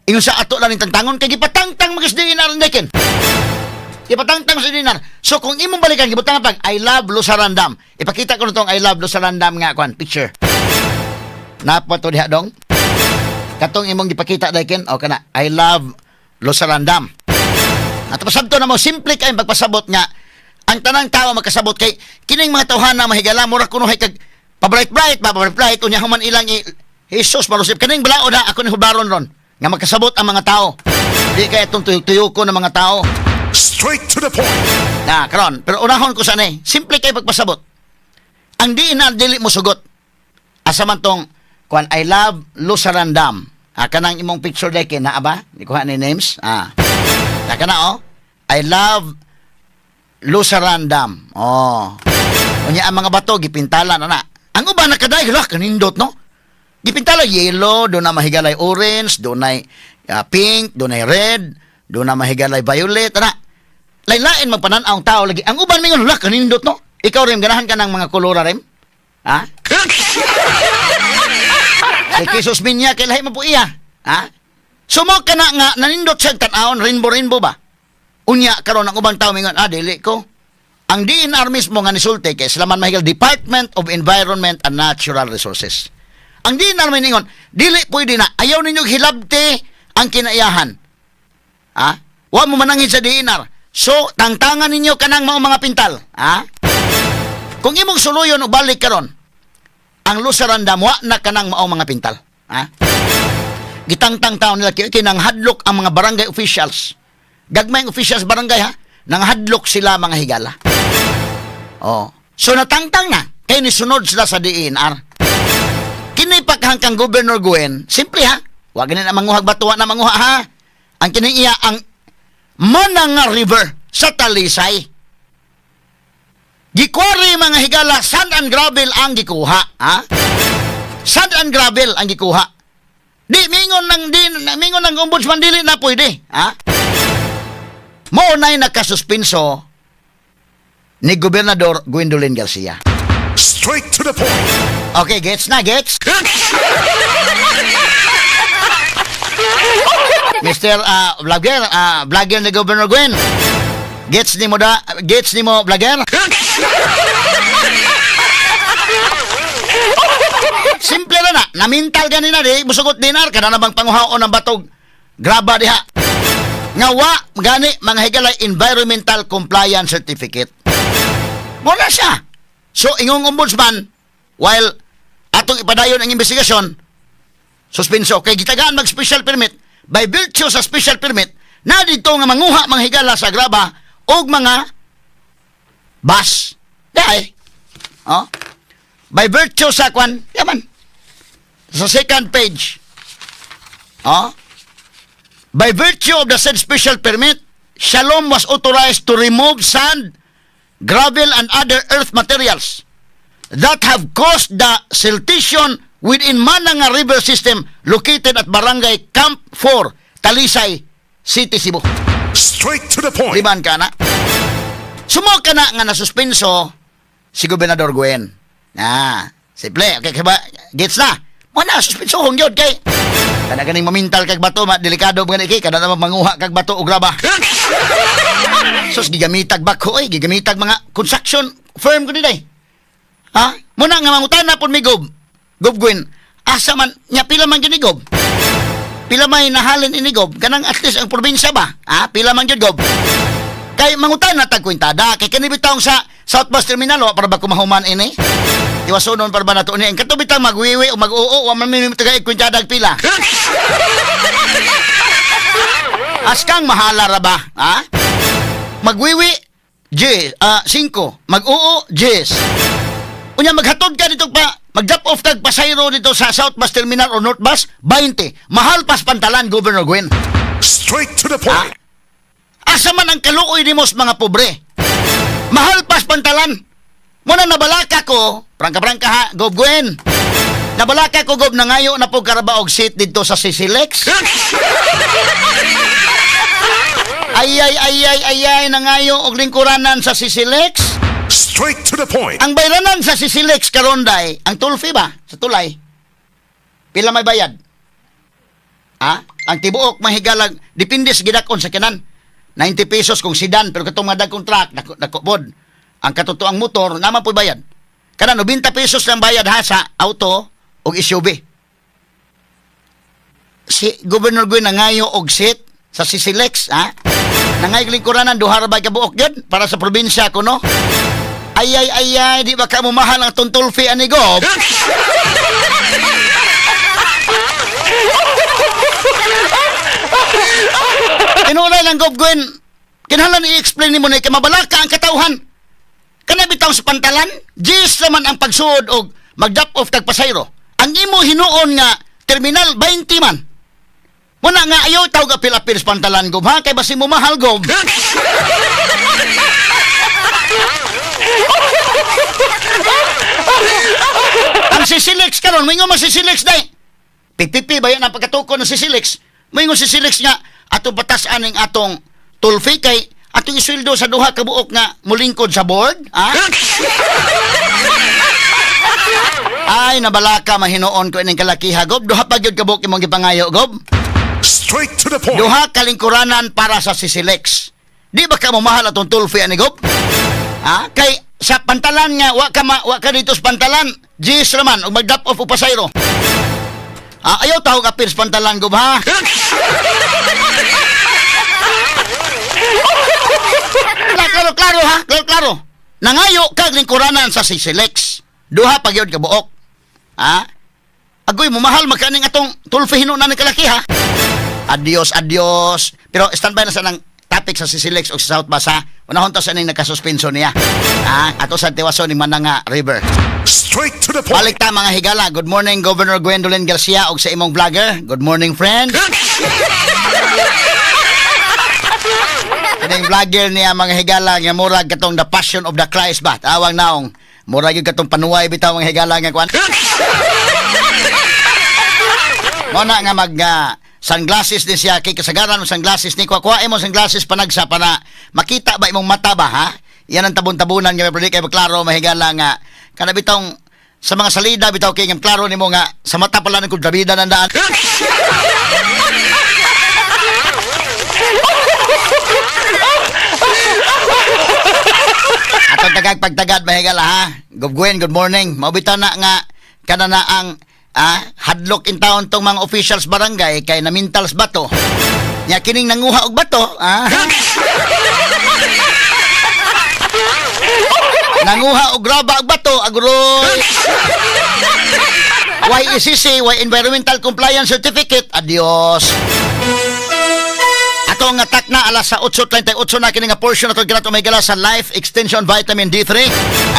Ingon sa ato lang ning tangtangon kay gipatangtang magis DENR ndekin. Ipatangtang sa DENR. So kung imong balikan gibutang pag I love Lusaran Dam. Ipakita ko na tong I love Lusaran Dam nga kwan picture. Napa to diha dong? Katong imong gipakita dayken o kana I love Lusaran Dam. At pasabto na mo simple kay pagpasabot nga ang tanang tao makasabot kay kining mga tawhana mahigala mura kuno hay kag pa-bright bright ba pa-bright bright unya human ilang i Jesus marusip kaning balaod ha ako ni hubaron ron nga makasabot ang mga tao di kay itong tuyok-tuyoko ng mga tao. Straight to the point. Na karon pero unahon ko sana eh simple kay pagpasabot ang di na dili mo sugot asa man tong kwan I love Lusaran Dam, ah, kanang imong picture deke naa ba di kuha ni names, ah, na kana oh I love Lusaran Dam. Oh, unya ang mga bato gipintalan ana, ang uban nakaday hala kanindot no, gipintala yellow, do na mahigalay orange, do na pink, do na red, do na mahigalay violet ana, lain-lain magpanan-aw ang tao lagi. Ang uban mingon, "Hala kanindot no." Ikaw rin ganahan ka ng mga kolora rin? Ha? Si Jesus Minya kay lahi man po iya. Ha? Sumo ka na nga nanindot siya tan-awon rainbow rainbow ba? Unya karon ang ubang tao mingon, "Ah, dili ko." Ang DENR mismo nga nisulti kay sila man mahigal Department of Environment and Natural Resources. Ang DENR may ningon, "Dili pwede na ayaw ninyo hilabti ang kinaiyahan." Ha? Wa mo manangin sa DENR. So, tangtangan ninyo kanang mga pintal. Ha? Kung imong suluyon o balik karon, ang Lusaran Dam wa na kanang mao mga pintal. Ha? Gitangtang taon nila kay nang hadlok ang mga barangay officials. Gagmayng officials barangay ha, nang hadlok sila mga higala. Oh. So natangtang na kay nisunod sila sa DENR. Kini paghangkang Governor Gwen, simple ha. Wa gani na manguhag batuwa na manguha ha. Ang kini iya ang Mananga River sa Talisay. Gikwari mga higala, sand and gravel ang gikuha, ha? Sand and gravel ang gikuha. Di mingon ng ombudsman dili na pwede, ha? Mao nay nakasuspenso ni Gobernador Gwendolyn Garcia. Straight to the point. Okay, gets na, gets? Mr. Vlogger, vlogger ni Governor Gwen. Gets ni mo da, gets ni mo vlogger? Simple na na, namintal gani na di, musugot dinar, kada na bang panguhaon ng batog. Graba diha. Nga wa, gani, mga higalay, environmental compliance certificate. Muna siya. So, ingong ombudsman, while atong ipadayon ang investigasyon, suspenso, kay gitagaan mag special permit, by virtue sa special permit, na dito nga manguha mga higala sa graba og mga bus. Dahil, oh, by virtue sa kwan, yaman, sa second page, oh, by virtue of the said special permit, Shalom was authorized to remove sand, gravel, and other earth materials that have caused the siltation within Mananga River System located at Barangay Camp 4, Talisay City, Cebu. Straight to the point. Liban ka na. Sumo ka na nga nasuspenso si Gobernador Gwen. Na, simple. Okay, kaya ba, gets na. Mo na, suspensohon yun kay kada ganing mamintal kag bato, ma, delikado ba kay kada naman manguha kag bato og graba. Sus, gigamitag bako oy, gigamitag mga construction firm ko dinay. Ha? Muna nga mangutana pud mi, Gob. Gob Gwen, asa man nya, pila man gyud ni, Gob? Pila may nahalin ini, Gob? Kanang at least ang probinsya ba? Ha? Pila man gyud, Gob? Kay mangutana tag kwintada kay kani bitawng sa South Bus Terminal wa para ba kumahuman ini? Tiwasonon para ba nato ni? Ang kato bitang magwiwi o mag-oo, wa man mi tagay kwintada pila. Askang mahala ra ba? Ha? Magwiwi, G, 5. Mag-oo, 10. Unya maghatod ka dito pa, mag-drop off kag pasayro dito sa South Bus Terminal o North Bus, 20. Mahal pas pantalan, Governor Gwen. Straight to the point. Asa man ang kaluoy nimo sa mga pobre? Mahal pas pantalan. Muna nabalaka ko, prangka-prangka ha, Gob Gwen. Nabalaka ko, Gob, nangayo na po karaba og seat dito sa Sisilex. Ay, ay, ay, ay, ay, ay, nangayo og lingkuranan sa Sisilex. Straight to the point. Ang bayranan sa Sisilex karon day, ang toll fee ba sa tulay? Pila may bayad? Ha? Ang tibuok mahigalag depende sa gidakon sa kanan. 90 pesos kung sedan, pero katong mga dagkong truck dako dako pod. Ang katotoang motor naman po bayad. Kana 90 pesos lang bayad ha sa auto og SUV. Si Governor Gwen nangayo og seat sa Sisilex, ha? Nangayo lingkuranan duha ra ba ka buok gyud para sa probinsya kuno. Ay, ay, ay, ay, di ba ka mo mahal ang atong toll fee ani, Gob? Tinuray lang, Gob Gwen. Kinahanglan i-explain nimo na kay mabalaka ang katawhan. Kana bitaw sa pantalan, 10 naman ang pagsuod og mag-drop off kag pasayro. Ang imo hinuon nga terminal 20 man. Muna nga ayaw tawag apil-apil sa pantalan, Gob, ha, kay basin mo mahal, Gob. Ang Sisilex karon, moingon man si Sisilex day. PPP ba yan ang pagkatuko ng Sisilex? Moingon si Sisilex nga atong batas-an ning atong toll fee kay atong isweldo sa duha ka buok nga mulingkod sa board, ha? Ay, nabalaka mahinuon ko ining kalakiha, Gob. Duha pa gyud ka buok imong gipangayo, Gob. Straight to the point. Duha kalingkuranan para sa Sisilex. Di ba ka mo mahal atong toll fee ani, Gob? Ha? Kay sa pantalan nga wa ka dito sa pantalan, 10 raman og mag-drop off og pasayro. Ah, ayaw tawag apil sa pantalan, Gob, ha. Klaro, klaro ha, klaro, klaro. Nangayo kag lingkuranan sa Sisilex. Duha pa gyud ka buok. Ha? Agoy mo mahal magkaning atong toll fee hinuon ni kalaki ha. Adios, adios. Pero standby na sa nang topic sa Sisilex o sa South Bus ha. Unahon to sa ning nakasuspenso niya. Ha? Ato sa tiwason ni Mananga River. Straight to the point. Balik ta, mga higala. Good morning, Governor Gwendolyn Garcia og sa imong vlogger. Good morning, friend. Kining vlogger niya, mga higala, nga murag katong The Passion of the Christ ba? Tawang naong. Murag yung katong panuway bitaw, mga higala, nga kwan. Mo na nga mag sunglasses din siya kay kasagaran mo sunglasses ni kuha mo sunglasses panagsa para makita ba imong mata ba, ha? Yan ang tabon-tabunan nga pero di kay klaro, mahigala, nga kana bitong sa mga salida bitaw kay nga klaro nimo nga sa mata pala ng kontrabida ng daan. Atong tagag pagtagad, mahigala, ha. Gob Gwen, good morning. Mao bitaw na nga kana na ang hadlok in town tong mga officials barangay kay namintals bato. Nya kining nanguha og bato, ah. Nanguha og graba og bato, agroy. YECC, Y Environmental Compliance Certificate. Adios. Atong nga takna alas sa 8:38 na kini nga portion ato kinato may gala sa Life Extension Vitamin D3.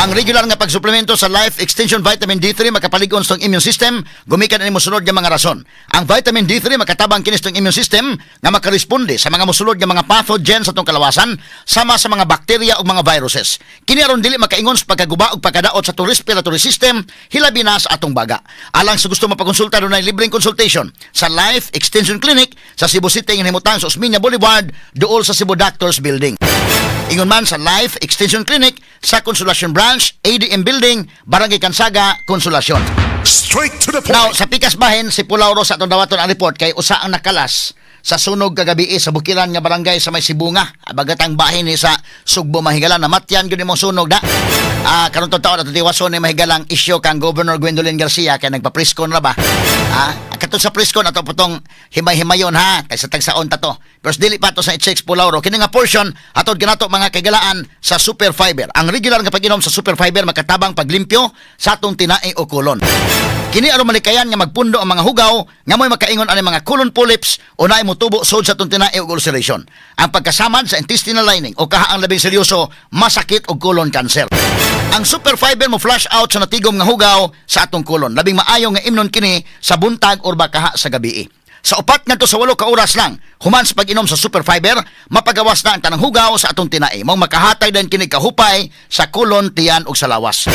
Ang regular nga pagsuplemento sa Life Extension Vitamin D3 makapalig-on sa immune system gumikan ani mosunod nga mga rason. Ang vitamin D3 makatabang kini sa immune system nga makaresponde sa mga mosulod nga mga pathogen sa atong kalawasan sama sa mga bakterya ug mga viruses. Kini aron dili makaingon sa pagkaguba ug pagkadaot sa atong respiratory system, hilabi na sa atong baga. Alang sa gusto mapakonsulta, dunay libreng consultation sa Life Extension Clinic sa Cebu City nga himutang sa Osmeña Boulevard, duol sa Cebu Doctors Building. Ingon man sa Life Extension Clinic sa Consolacion Branch, ADM Building, Barangay Cansaga, Consolacion. Straight to the Now, point. sa pikas bahin, si Pulauro sa atong dawaton ang report kay usa ang nakalas sa sunog kagabi sa Bukiran nga barangay sa may Sibonga. Bagatang bahin ni sa Sugbo, mahigala. Namatyan gyud imong sunog da. Karon to taon ato tiwason ni mahigalang isyu kang Governor Gwendolyn Garcia kay nagpa-presscon ra ba? Kato sa presscon ato potong himay-himayon ha kay sa tagsaon ta to. Pero dili pa to sa i-check, Pulauro. Kini nga portion atod kanato, mga kaigalaan, sa Super Fiber. Ang regular nga pag-inom sa Super Fiber makatabang paglimpyo sa atong tinai o kolon. Kini aron malikayan nga magpundo ang mga hugaw nga mo'y makaingon ani mga colon polyps o naay motubo sud sa atong tinai ug ulceration. Ang pagkasamad sa intestinal lining o kaha ang labing seryoso, masakit og colon cancer. Ang Super Fiber mo flush out sa natigom nga hugaw sa atong kolon. Labing maayo nga imnon kini sa buntag or bakaha sa gabi. Sa 4 ngadto sa 8 ka oras lang, human sa pag-inom sa Super Fiber, mapagawas na ang tanang hugaw sa atong tinai. Mao makahatag din kini kahupay sa kolon, tiyan ug sa lawas.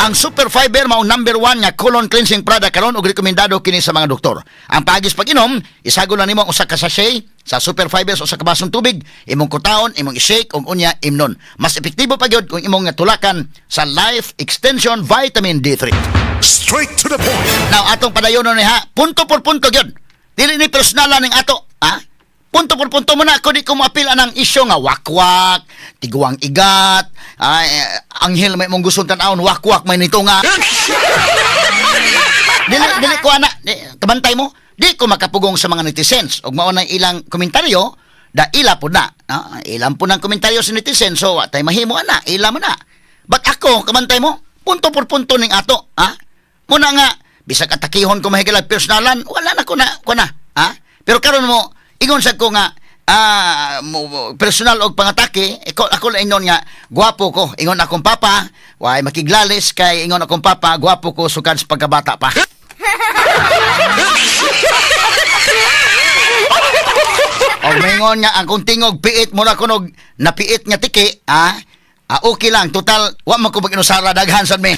Ang Super Fiber mao number 1 nga colon cleansing product karon ug rekomendado kini sa mga doktor. Ang paagis pag-inom, isagol lang nimo ang usa ka sachet sa Super Fiber sa usa ka basong tubig, imong kutaon, imong i-shake ug unya imnon. Mas epektibo pa gyud kung imong tulakan sa Life Extension Vitamin D3. Straight to the point. Now, atong padayonon ni ha, punto por punto gyud. Dili ni personalan ning ato, ha? Punto por punto mo na ako, di ko moapil anang isyu nga wakwak, tiguang igat, ay, anghel may mong gustong tan-awon, wakwak may nito nga. Dili dili ko ana, di, kabantay mo, di ko makapugong sa mga netizens ug mao nang ilang komentaryo, da ila po na. Ah, ilang po ng komentaryo sa netizen, so wa tay mahimo ana, ila mo na. But ako, kabantay mo, punto por punto ning ato, ha? Muna nga bisag atakihon ko mahigalag personalan, wala na ko na ko na, ha? Pero karon mo ingon sad ko nga personal og pangatake, ikaw ako lang ingon nga gwapo ko. Ingon akong papa, way makiglalis kay ingon akong papa, gwapo ko sukad sa pagkabata pa. Og mingon nga ang kong tingog piit mura kunog napiit nga tiki, okay lang, total wa man ko mag-inusara, daghan sad mi.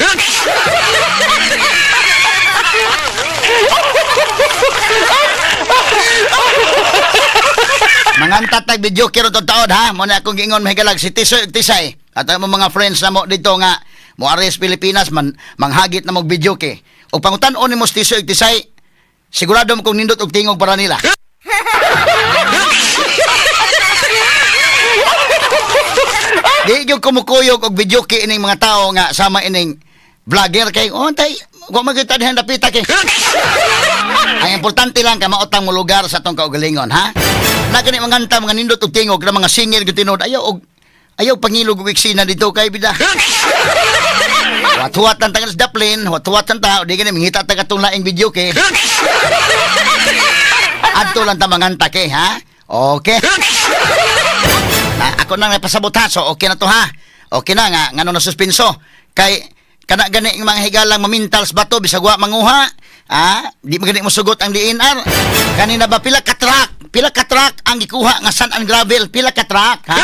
Manganta tag video kiro to taon ha. Mo na akong giingon mahigalag si Tisoy ug Tisay. At ang mga friends na mo dito nga mo ares Pilipinas man manghagit na mog video ke. Og pangutan-on nimo si Tisoy ug Tisay, sigurado mo kung nindot og tingog para nila. Di gyud kumukuyog og video ke ining mga tao nga sama ining vlogger kay oh tay wa man gyud ta dihan dapita kay. Ang importante lang kay mautang mo lugar sa atong kaugalingon, ha? Na gani manganta mga nindot og tingog na mga singer gyud tinuod ayaw og ayaw pangilog og eksena dito kay bida. Huwat-huwat lang taga sa daplin, huwat-huwat lang ta, di gani mangita ta katong laing video kay. Adto lang ta manganta kay, ha? Okay. Na, ako nang napasabot ha, so okay na to ha. Okay na nga, ngano na suspenso. Kay, kana gani ang mga higalang mamintals bato, bisag wa manguha, ah, di man gani mo sugot ang DNR. Kanina ba pila ka truck ang gikuha nga sand and gravel, pila ka truck, ha?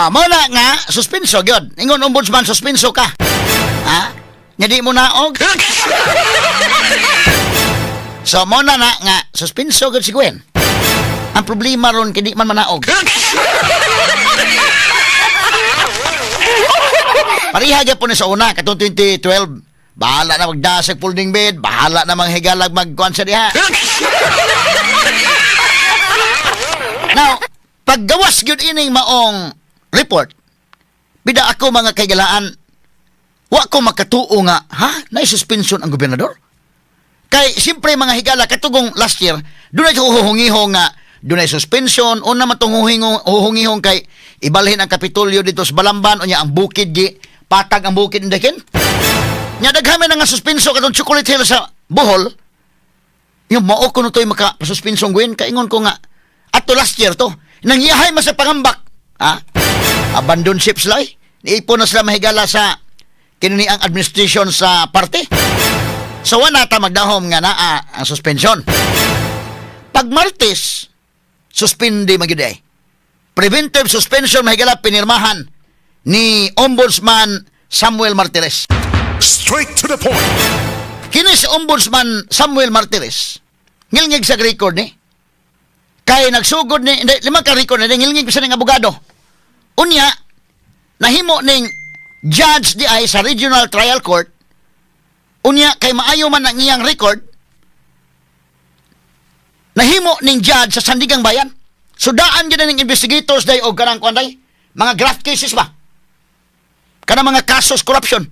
Mo na nga suspenso gyud. Ingon ombudsman, suspenso ka. Ha? Nya di mo naog. So mo na na nga suspenso gyud si Gwen. Ang problema ron kay di man manaog. Pareha gyapon ni sa una katong 2012. Bahala na magdasag folding bed, bahala na manghigalag magkuan sa diha. Now, paggawas gyud ining maong report, bida ako mga kaigalaan, wa ko makatuo nga, ha, na suspension ang gobernador? Kay, siyempre mga higala, katugong last year, doon ay huhungihong nga, doon ay suspension, una man tong huhungihong kay ibalhin ang Kapitolyo dito sa Balamban, unya ang bukid gi, patag ang bukid ndakin. Nya daghan man nga suspenso katong Chocolate Hill sa Bohol. Yung mao ko no to'y maka-suspinsong Gwen, kaingon ko nga, ato last year to, nangyahay man sa pangambak. Ha? Abandon ship sila eh. Niipon na sila, mahigala, sa kini ang administration sa party. So wala ta magdahom nga naa ang suspension. Pag Martes, suspindi magyud ay. Preventive suspension, mahigala, pinirmahan ni Ombudsman Samuel Martires. Straight to the point. Kini si Ombudsman Samuel Martires, ngilngig sa record ni. Kay nagsugod ni, hindi, lima ka record ni, ngilngig sa ning abogado. Unya, nahimo ning judge di ay sa Regional Trial Court. Unya, kay maayo man ang iyang record, nahimo ning judge sa Sandigang Bayan. So daan gyud ning investigators day og kanang kuan day, mga graft cases ba? Kanang mga kasos corruption.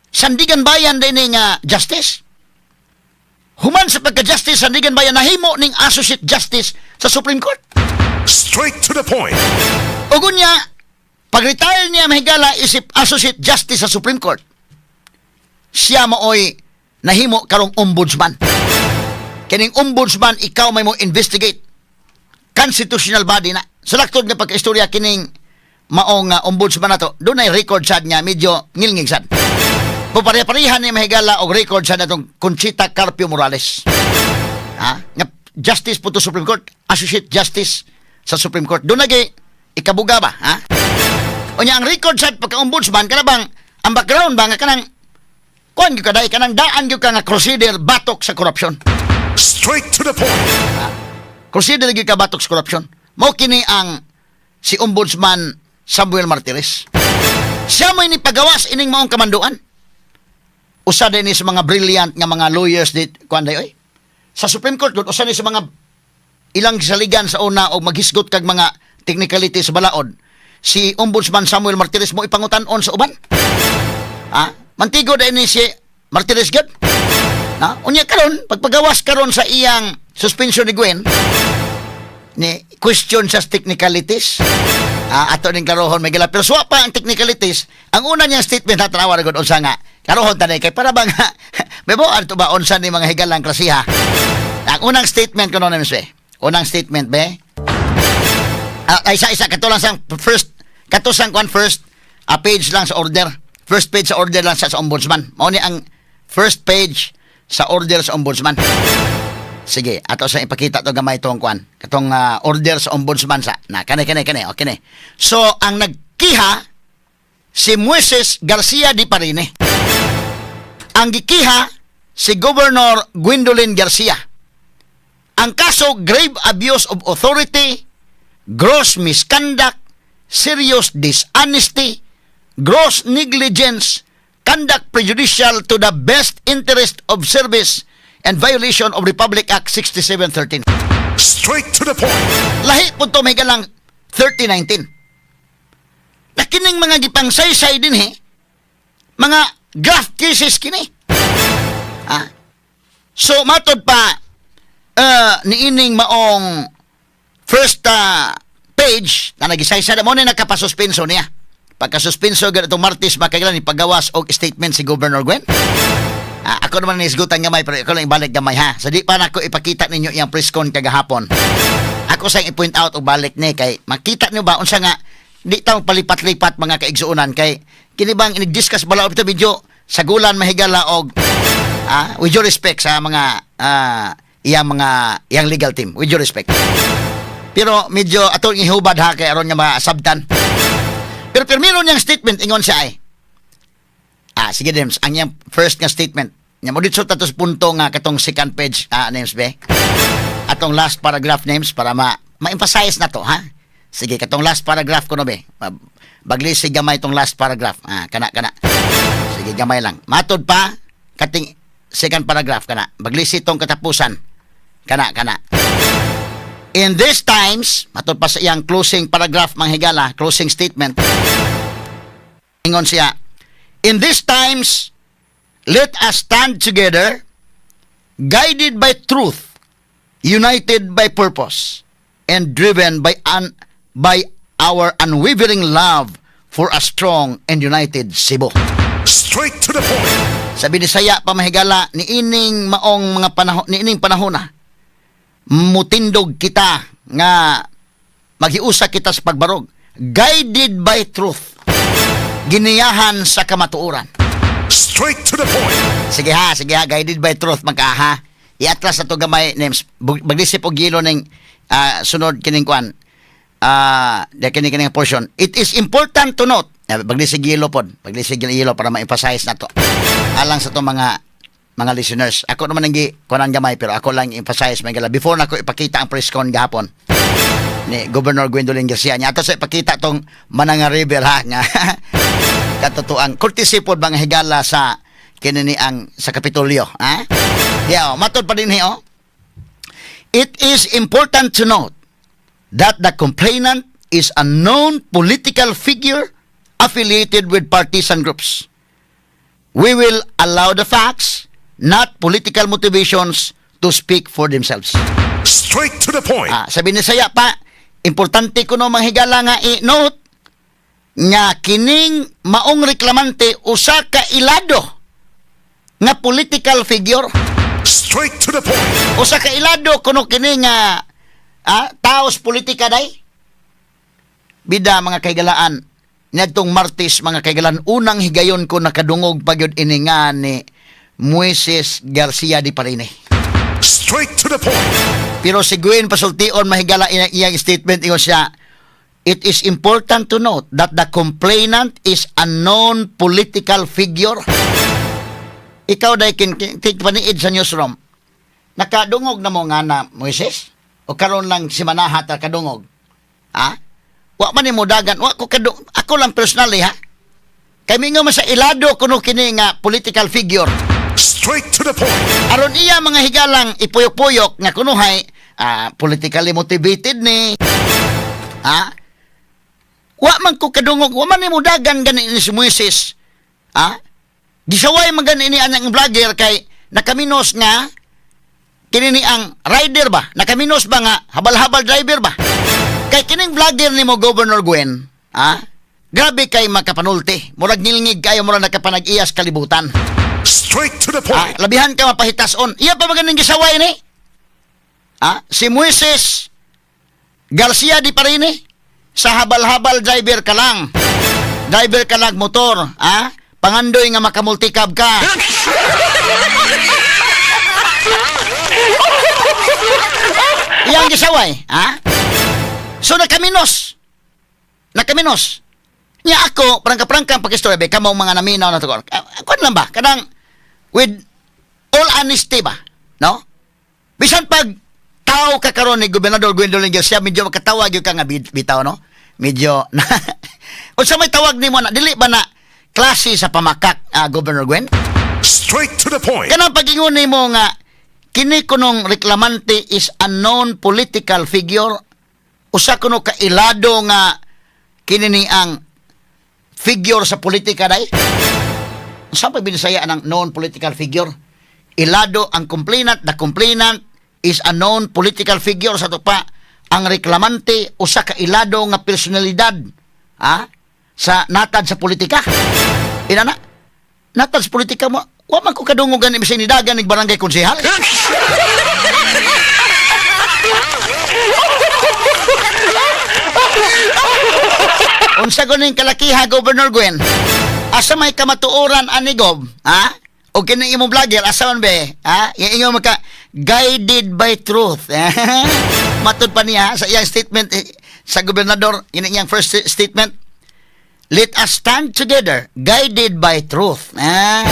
Sandigan Bayan din ning justice. Human sa pagka-justice Sandigan Bayan, nahimo ning associate justice sa Supreme Court. Straight to the point. Ug unya, pag-retire niya, mahigala, isip associate justice sa Supreme Court. Siya maoy nahimo karong ombudsman. Kining ombudsman, ikaw may mo investigate. Constitutional body na. Sa laktod nga pagkaistorya, kining maong ombudsman na to, dunay record sad nga medyo ngilngig sad. Pupare-parehan ni, mahigala, og record sad natong Conchita Carpio Morales. Ha? Nga justice po to Supreme Court, associate justice sa Supreme Court. Dunay ikabuga ba, ha? Unya ang record sad pagka-ombudsman kana bang ang background ba nga kanang kuan gyud ka dai, kanang daan gyud ka nga crusader batok sa korupsyon. Straight to the point. Crusader gyud ka batok sa korupsyon. Mao kini ang si Ombudsman Samuel Martires. Siya mo'y nipagawas ining maong kamanduan. Usa din ni sa mga brilliant nga mga lawyers dit kuan day oy. Sa Supreme Court gud, usa ni sa mga ilang saligan sa una og maghisgot kag mga technicality sa balaod. Si Ombudsman Samuel Martires mo ipangutan-on sa uban. Ha? Mantigo din ni si Martires gud. Na, unya karon pagpagawas karon sa iyang suspension ni Gwen, ni question sa technicalities. Ah, ato ning klarohon may gila. Pero suwa pa ang technicalities, ang una niyang statement ha, tanawa ra gud unsa nga. Klarohon tanay kay para bang may bo ato ba unsa ni mga higalang klasiha. Ang unang statement ko noon, be. Unang statement be. Ah, ay, isa isa kato lang sa first, kato sang kwan, first page lang sa order. First page sa order lang sa ombudsman. Mao ni ang first page sa order sa ombudsman. Sige, ato sa ipakita to gamay tong kwan. Katong order sa ombudsman sa. Na kani kani kani, okay ni. So ang nagkiha si Moises Garcia de Parine. Ang gikiha si Governor Gwendolyn Garcia. Ang kaso, grave abuse of authority, gross misconduct, serious dishonesty, gross negligence, conduct prejudicial to the best interest of service, and violation of Republic Act 6713. Straight to the point. Lahi po to may galang 3019. Na kining mga gipangsaysay din he, mga graft cases kini. Ah. So matod pa niining maong first page na nagisaysay na mo ni nakapasuspenso niya. Pagkasuspenso ganitong Martes, makailan ni pagawas og statement si Governor Gwen. Ah, ako naman nisgutan gamay pero ako lang ibalik gamay ha. Sa di pa nako ipakita ninyo iyang press con kagahapon. Ako sa i-point out og balik ni kay makita niyo ba unsa nga di ta palipat-lipat, mga kaigsuonan, kay kini bang inig-discuss bala ito medyo sagulan, mahigala, og with due respect sa mga iyang mga iyang legal team, with due respect. Pero medyo atong ihubad ha kay aron nga masabtan. Pero pirmiro niyang statement, ingon siya ay sige Dems, ang iyang first nga statement. Nya mo dito tatos punto nga katong second page, names be. Atong last paragraph names para ma ma-emphasize na to ha. Sige, katong last paragraph ko no be. Bagli si gamay tong last paragraph. Ah, kana kana. Sige, gamay lang. Matod pa kating second paragraph kana. Baglisi tong katapusan. Kana kana. In these times, matod pa sa iyang closing paragraph, manghigala, closing statement. Ingon siya, "In these times, let us stand together, guided by truth, united by purpose, and driven by our unwavering love for a strong and united Cebu." Straight to the point. Sa Binisaya pa, mahigala, niining maong mga panahon, niining panahon na mutindog kita nga maghiusa kita sa pagbarog, guided by truth, giniyahan sa kamatuoran. Straight to the point. Sige ha, sige ha, guided by truth magka ha. I-atras na to gamay names. Baglisip og yelo ning sunod kining kwan. Di kini kining portion. It is important to note. Baglisig yelo pod. Baglisig yelo para ma-emphasize na to. Alang sa to mga listeners. Ako naman ang gi kunan gamay pero ako lang emphasize may gala. Before na ko ipakita ang press con gahapon ni Governor Gwendolyn Garcia niya. Ato sa ipakita tong Mananga River ha nga katotoang courtesy pod, mga higala, sa kinini ang sa Kapitolyo, ha? Yeah, oh, matod pa din oh. It is important to note that the complainant is a known political figure affiliated with partisan groups. We will allow the facts, not political motivations, to speak for themselves. Straight to the point. Sabi ni saya pa, importante kuno, mga higala, nga i-note nga kining maong reklamante usa ka ilado nga political figure. Straight to the point. Usa ka ilado kuno kini nga taos politika day. Bida, mga kaigalaan, niadtong Martes, mga kaigalaan, unang higayon ko nakadungog pagyud ini nga ni Moises Garcia di Parine. Straight to the point. Pero si Gwen pasultion, mahigala, iyang statement, ingon siya, "It is important to note that the complainant is a known political figure." Ikaw day kin paniid sa newsroom. Nakadungog na mo nga na Moises? O karon lang si Manahat ta kadungog? Ha? Wa man nimo dagan, wa ko ako lang personally ha. Kay mingon man sa ilado kuno kini nga political figure. Straight to the point. Aron iya, mga higalang, ipuyok-puyok nga kunuhay politically motivated ni. Ha? Wa man ko kadungog, wa man nimo dagan gani ni si Moises. Ha? Gisaway man gani ni anang vlogger kay nakaminos nga kini ni ang rider ba? Nakaminos ba nga habal-habal driver ba? Kay kining vlogger nimo, Governor Gwen, ha? Grabe kay makapanulti. Murag ngilngig kayo, murag nakapanag-iyas kalibutan. Straight to the point. Labihan ka mapahitason. Iya pa maganing gisaway ni? Si Moises Garcia di Parine sa habal-habal driver ka lang. Driver ka lang motor, ha? Pangandoy nga makamulticab ka. Iyang gisaway, ha? So nakaminos. Nakaminos. Nya ako, prangka-prangka ang pag-istorya, be, kamong mga naminaw na to. Ako lang ba? Kanang, with all honesty ba? No? Bisan pag tao ka karon ni Gobernador Gwendolyn Garcia, medyo makatawag yung ka nga bitaw, no? Medyo, unsa may tawag nimo na, dili ba na klase sa pamakak, Governor Gwen? Straight to the point. Kanang pag-ingon nimo nga kini kunong reklamante is a known political figure, usa kuno ka ilado nga kini ni ang figure sa politika day. Sa pa binisaya ng known political figure? Ilado ang complainant, the complainant is a known political figure, sa pa ang reklamante usa ka ilado nga personalidad, ha, sa natad sa politika. Ina na natad sa politika mo, wa man ko kadungog gani bisan nidagan nig barangay konsehal. Unsa ko ning kalakiha, Governor Gwen? Asa may kamatuoran ani, Gob? Ha? O kini imong vlogger asa man be? Ha? Yung ingon maka guided by truth. Matud pa niya sa iyang statement sa gobernador, ini iyang first statement. "Let us stand together, guided by truth." Ah,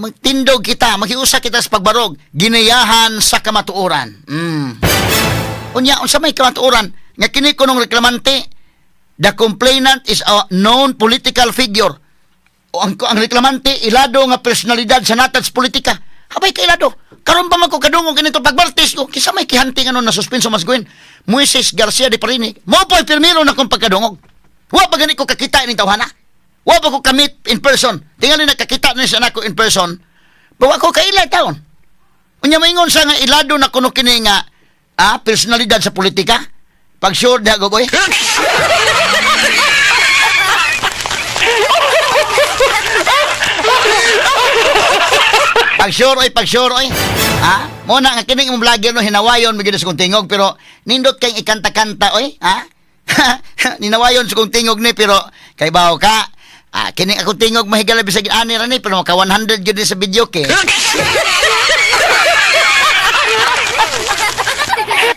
magtindog kita, maghiusa kita sa pagbarog, ginayahan sa kamatuoran. Unya, unsa may kamatuoran nga kini kunong reklamante, the complainant is a known political figure. O ang reklamante ilado nga personalidad sa natad sa politika. Habay ka ilado. Karon pa man ko kadungog kinito pagmartes ko kisa may kihanti nga na suspenso mas Gwen. Moises Garcia de Parini. Mo po pirmiro na kong pagkadungog. Wa pa gani ko kakita ining tawhana. Wa pa ko ka-meet in person. Tingali nakakita ni siya nako in person. Pero wa ko kaila taon. Unya maingon sa nga ilado na kuno kini nga personalidad sa politika. Pag sure diha gogoy. Pag sure oy, pag sure oy. Ha? Mo na nga kining imong vlogger no hinawayon mi gyud sa kong tingog pero nindot kay ikanta-kanta oy, ha? Ninawayon sa kong tingog ni pero kay bawo ka. Ah, kining akong tingog mahigala bisag ani ra ni pero maka 100 gyud ni sa video kay.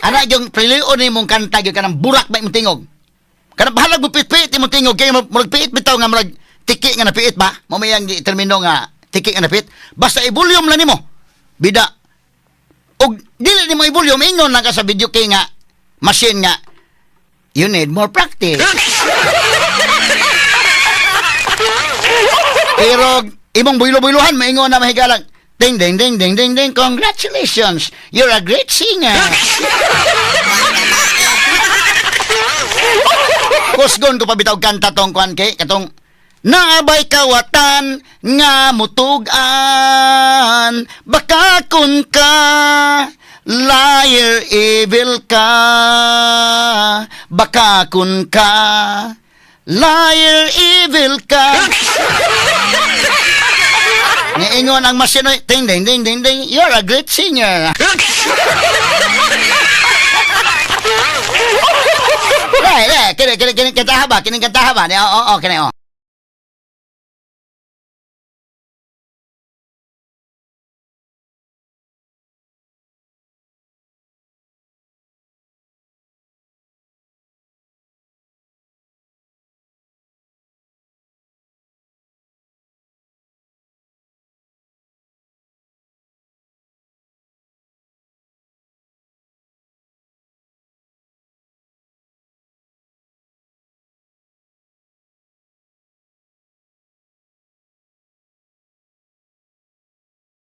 Ana yung prilion ni mong kanta gyud kanang burak ba imong tingog. Kanang bahalag mo pitpit imong tingog kay murag piit bitaw nga murag tiki nga napiit ba? Mao may ang termino nga tiki nga napiit. Basta i-volume lang nimo. Bida. Og dili nimo i-volume ingon lang ka sa video kay nga machine nga you need more practice. Pero imong buylo-buyluhan maingon na mahigalang ding ding ding ding ding ding, congratulations, you're a great singer. Kusgon ko pa bitaw kanta tong kuan kay katong naabay kawatan nga mutugan baka kun ka liar evil ka baka kun ka liar evil ka. Niingon ang machine oy, ding ding ding ding ding, you're a great singer. Re, re, kini kini kini kantaha ba? Kini kantaha ba? Ni oo, oo, kini oh.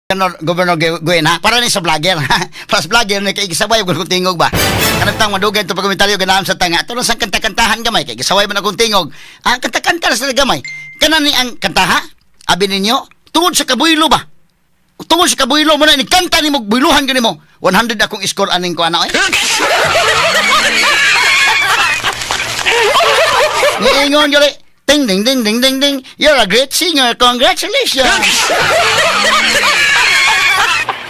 Governor, Governor Gwen, ha? Para ni sa vlogger, ha? Para sa vlogger, ni kay gisaway ko tingog ba? Kanang tang madugay ito pagkomentaryo, ganahan sa tanga. Ato lang sa kanta-kantahan gamay, kay gisaway man akong tingog. Ah, kanta-kanta sa gamay. Kanan ni ang kantaha, abi ninyo, tungod sa kabuylo ba? Tungod sa kabuylo mo na, ni kanta ni mo, buyluhan ka nimo. 100 akong score aning ko, ano, eh? Niingon gali, ding ding ding ding ding ding, you're a great singer, congratulations!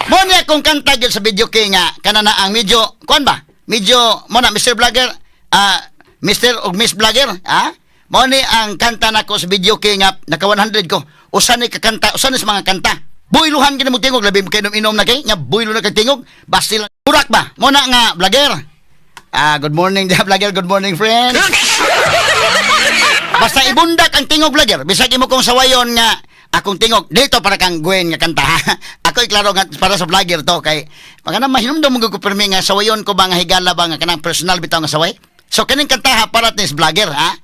Mo niya kung kanta gyud sa video kay nga kana na ang medyo kuan ba? Medyo mo na Mr. Vlogger, ah, Mr. og Miss Vlogger, ah? Mo ni ang kanta nako sa video kay nga naka 100 ko. Usa ni kakanta, usa ni sa mga kanta. Buyluhan gid mo tingog labi kay inom na kay nga buylo na kay tingog. Basti lang burak ba? Mo na nga vlogger. Ah, good morning dia vlogger, good morning friend. Basta ibundak ang tingog vlogger. Bisag imo kong sawayon nga akong tingog dito para kang Gwen nga kanta. Ako iklaro nga para sa vlogger to kay mga na mahinumdum mo ko pirmi nga sawayon ko ba nga higala ba nga kanang personal bitaw nga saway. So kining kantaha para nis vlogger ha.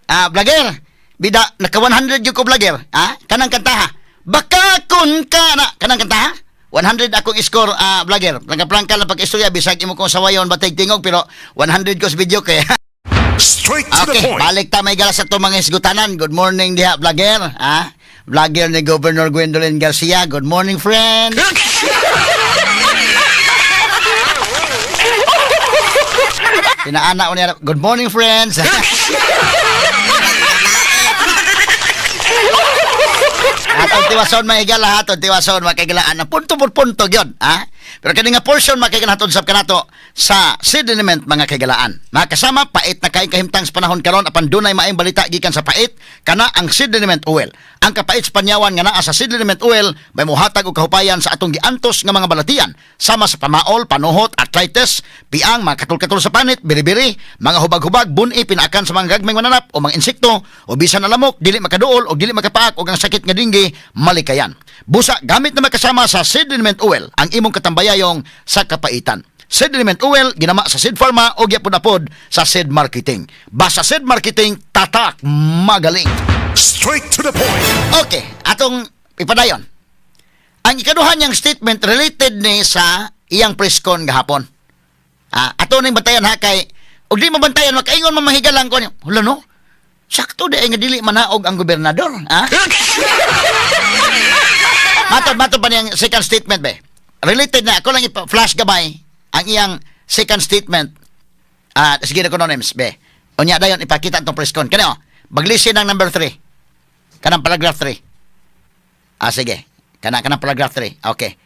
Ah, vlogger. Bida naka 100 gyud ko vlogger ha. Kanang kantaha. Baka kun ka na kanang kantaha. 100 akong score ah, vlogger. Plangka-plangka lang pag-istorya bisag imo kong sawayon batay tingog pero 100 ko sa video kay. Straight to the Okay, point. balik ta may gala sa itong mga isgutanan. Good morning diha, vlogger. Ha? Vlogger ni Governor Gwendolyn Garcia. Good morning, friend. Pinaana ko niya. Good morning, friends. Atong tiwason mahigala, atong tiwason makaigalaan na punto por punto gyud, ha? Pero kini nga portion makaigalaan aton sab kanato sa sediment mga kaigalaan. Mga kasama, pait na kay kahimtang sa panahon karon apan dunay maayong balita gikan sa pait kana ang sediment oil. Ang kapait sa panyawan nga naa sa sediment oil may mohatag og kahupayan sa atong giantos nga mga balatian sama sa pamaol, panuhot, arthritis, piang, mga katol-katol sa panit, biribiri, mga hubag-hubag, buni, pinaakan sa mga gagmayng mananap o mga insekto o bisan na lamok, dili makaduol o dili makapaak o ang sakit nga dinggi, malikayan. Busa, gamit na makasama sa sediment oil ang imong katambayayong sa kapaitan. Sediment oil, ginama sa Seed Pharma o gyapon-apod sa Seed Marketing. Basta Seed Marketing, tatak, magaling. Straight to the point. Okay, atong ipadayon. Ang ikaduha niyang statement related ni sa iyang press con gahapon. Ah, ato ning bantayan ha kay og di mabantayan makaingon man mahigalang ko niya. Hala no. Sakto di ay nga dili manaog ang gobernador, ha? Matod matod pa niyang second statement be. Related na ako lang ipa-flash gabay ang iyang second statement. Ah, sige na ko no names be. Unya dayon ipakita atong press con. Kani oh, baglisin ang number 3. Kanang paragraph 3. Ah, sige. Kana paragraph 3. Okay.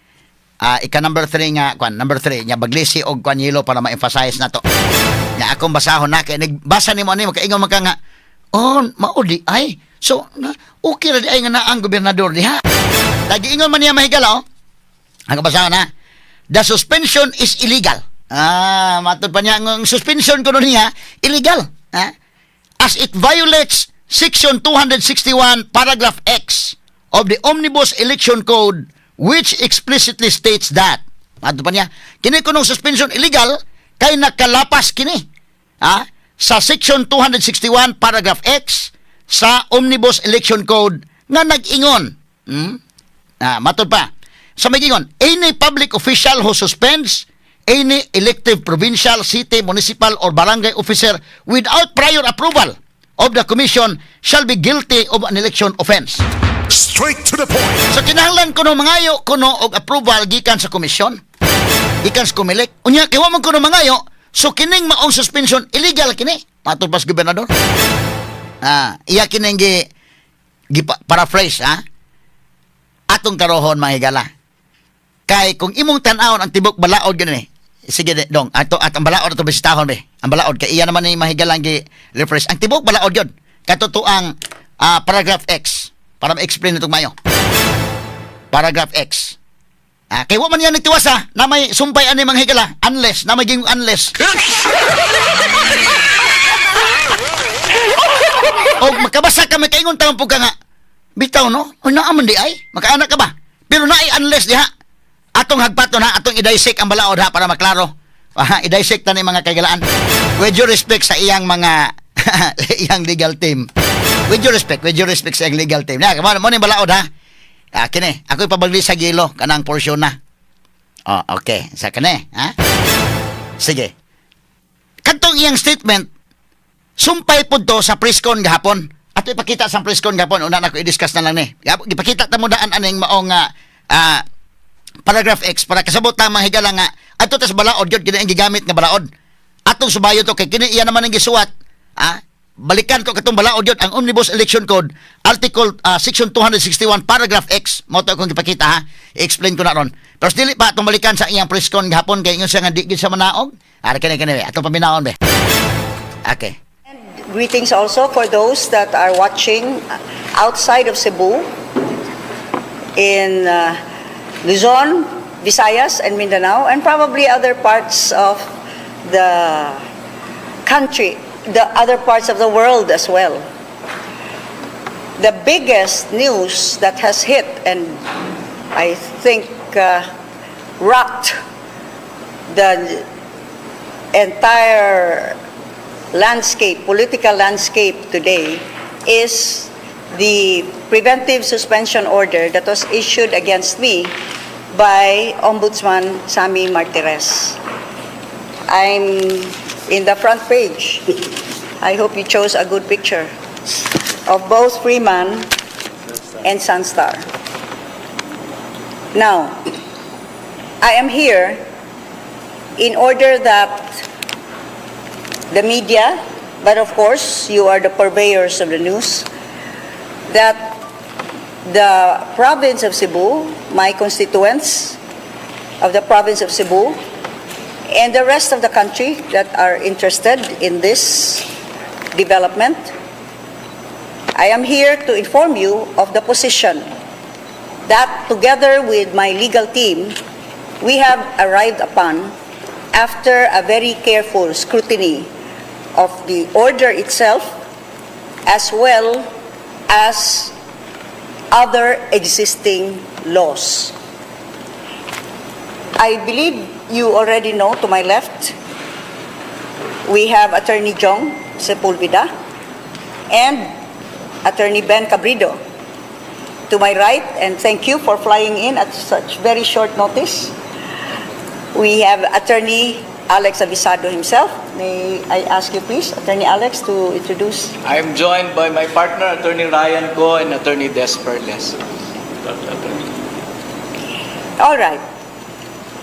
Ah, ika number 3 nga kwan, number 3 nya baglisi og kwan yellow para ma-emphasize nato. Nya akong basahon na kay nagbasa nimo ani, makaingon man ka nga, "Oh, mao diay." So, na, okay ra diay nga naa ang gobernador diha. Lagi ingon man niya, mahigala, oh. Ang basahon na. "The suspension is illegal." Ah, matod pa niya ang suspension kuno niya illegal. Ah? "As it violates Section 261 paragraph X of the Omnibus Election Code, which explicitly states that." Matod pa niya, kini kunong suspension illegal kay nakalapas kini, ah, sa Section 261 paragraph X sa Omnibus Election Code nga nag-ingon. Ah, matod pa. Sa may ingon, "Any public official who suspends any elective provincial, city, municipal, or barangay officer without prior approval of the commission shall be guilty of an election offense." Straight to the point. So kinahanglan kuno mangayo kuno og approval gikan sa komisyon. Gikan sa COMELEC. Unya kay wa man kuno mangayo, so kining maong suspension illegal kini. Matod pa sa gobernador. Ah, iya kining gi paraphrase ha. Atong karohon, mga higala. Kay kung imong tan-awon ang tibok balaod gani. Sige dong, ato at ang balaod ato bisitahon be. Ang balaod kay iya naman ni mahigalang gi refresh. Ang tibok balaod yun. Katotoang paragraph X para ma-explain itong mayo. Paragraph X. Ah, kay wa man yan nagtiwas ha, na may sumpay ani mga higala, unless, na may ging unless. O makabasa ka, may kaingon taon po ka nga, bitaw no, o naa man diay, makaanak ka ba? Pero naay unless diha. Atong hagpaton ha, atong i-dissect ang balaod ha, para maklaro. Ah, i-dissect ta ni, mga kaigalaan. With due respect sa iyang mga iyang legal team. With due respect, with due respect sa iyang legal team. Na, mo ni balaod ha. Ah, kini, ako ipabagli sa gilo kanang porsyon na. Oh, okay. Sa kani, ha? Sige. Kadtong iyang statement, sumpay pud to sa presscon gahapon. Ato ipakita sa presscon gahapon, una na ko i-discuss na lang ni. Gipakita ta mo daan aning maong paragraph X para kasabot ta, mga higala, nga ato tas balaod gyud kini ang gigamit nga balaod. Atong subayo to kay kini iya naman ang gisuwat. Ah, balikan to katong balaod yun, ang Omnibus Election Code, Article Section 261 paragraph X mo to akong gipakita ha. I-explain ko na ron. Pero dili pa atong balikan sa iyang press con gahapon kay ingon siya nga di gyud siya manaog. Ara kini kini atong paminawon be. Okay. Greetings also for those that are watching outside of Cebu, in Luzon, Visayas, and Mindanao, and probably other parts of the country, the other parts of the world as well. The biggest news that has hit and I think rocked the entire landscape, political landscape today is the preventive suspension order that was issued against me by Ombudsman Sami Martires. I'm in the front page. I hope you chose a good picture of both Freeman and Sunstar. Now, I am here in order that the media, but of course, you are the purveyors of the news, that the province of Cebu, my constituents of the province of Cebu, and the rest of the country that are interested in this development, I am here to inform you of the position that together with my legal team, we have arrived upon after a very careful scrutiny of the order itself as well as other existing laws. I believe you already know, to my left, we have Attorney Jong Sepulveda and Attorney Ben Cabrido. To my right, and thank you for flying in at such very short notice, we have Attorney Alex Avisado himself. May I ask you please, Attorney Alex, to introduce? I'm joined by my partner, Attorney Ryan Ko and Attorney Des Perles. All right.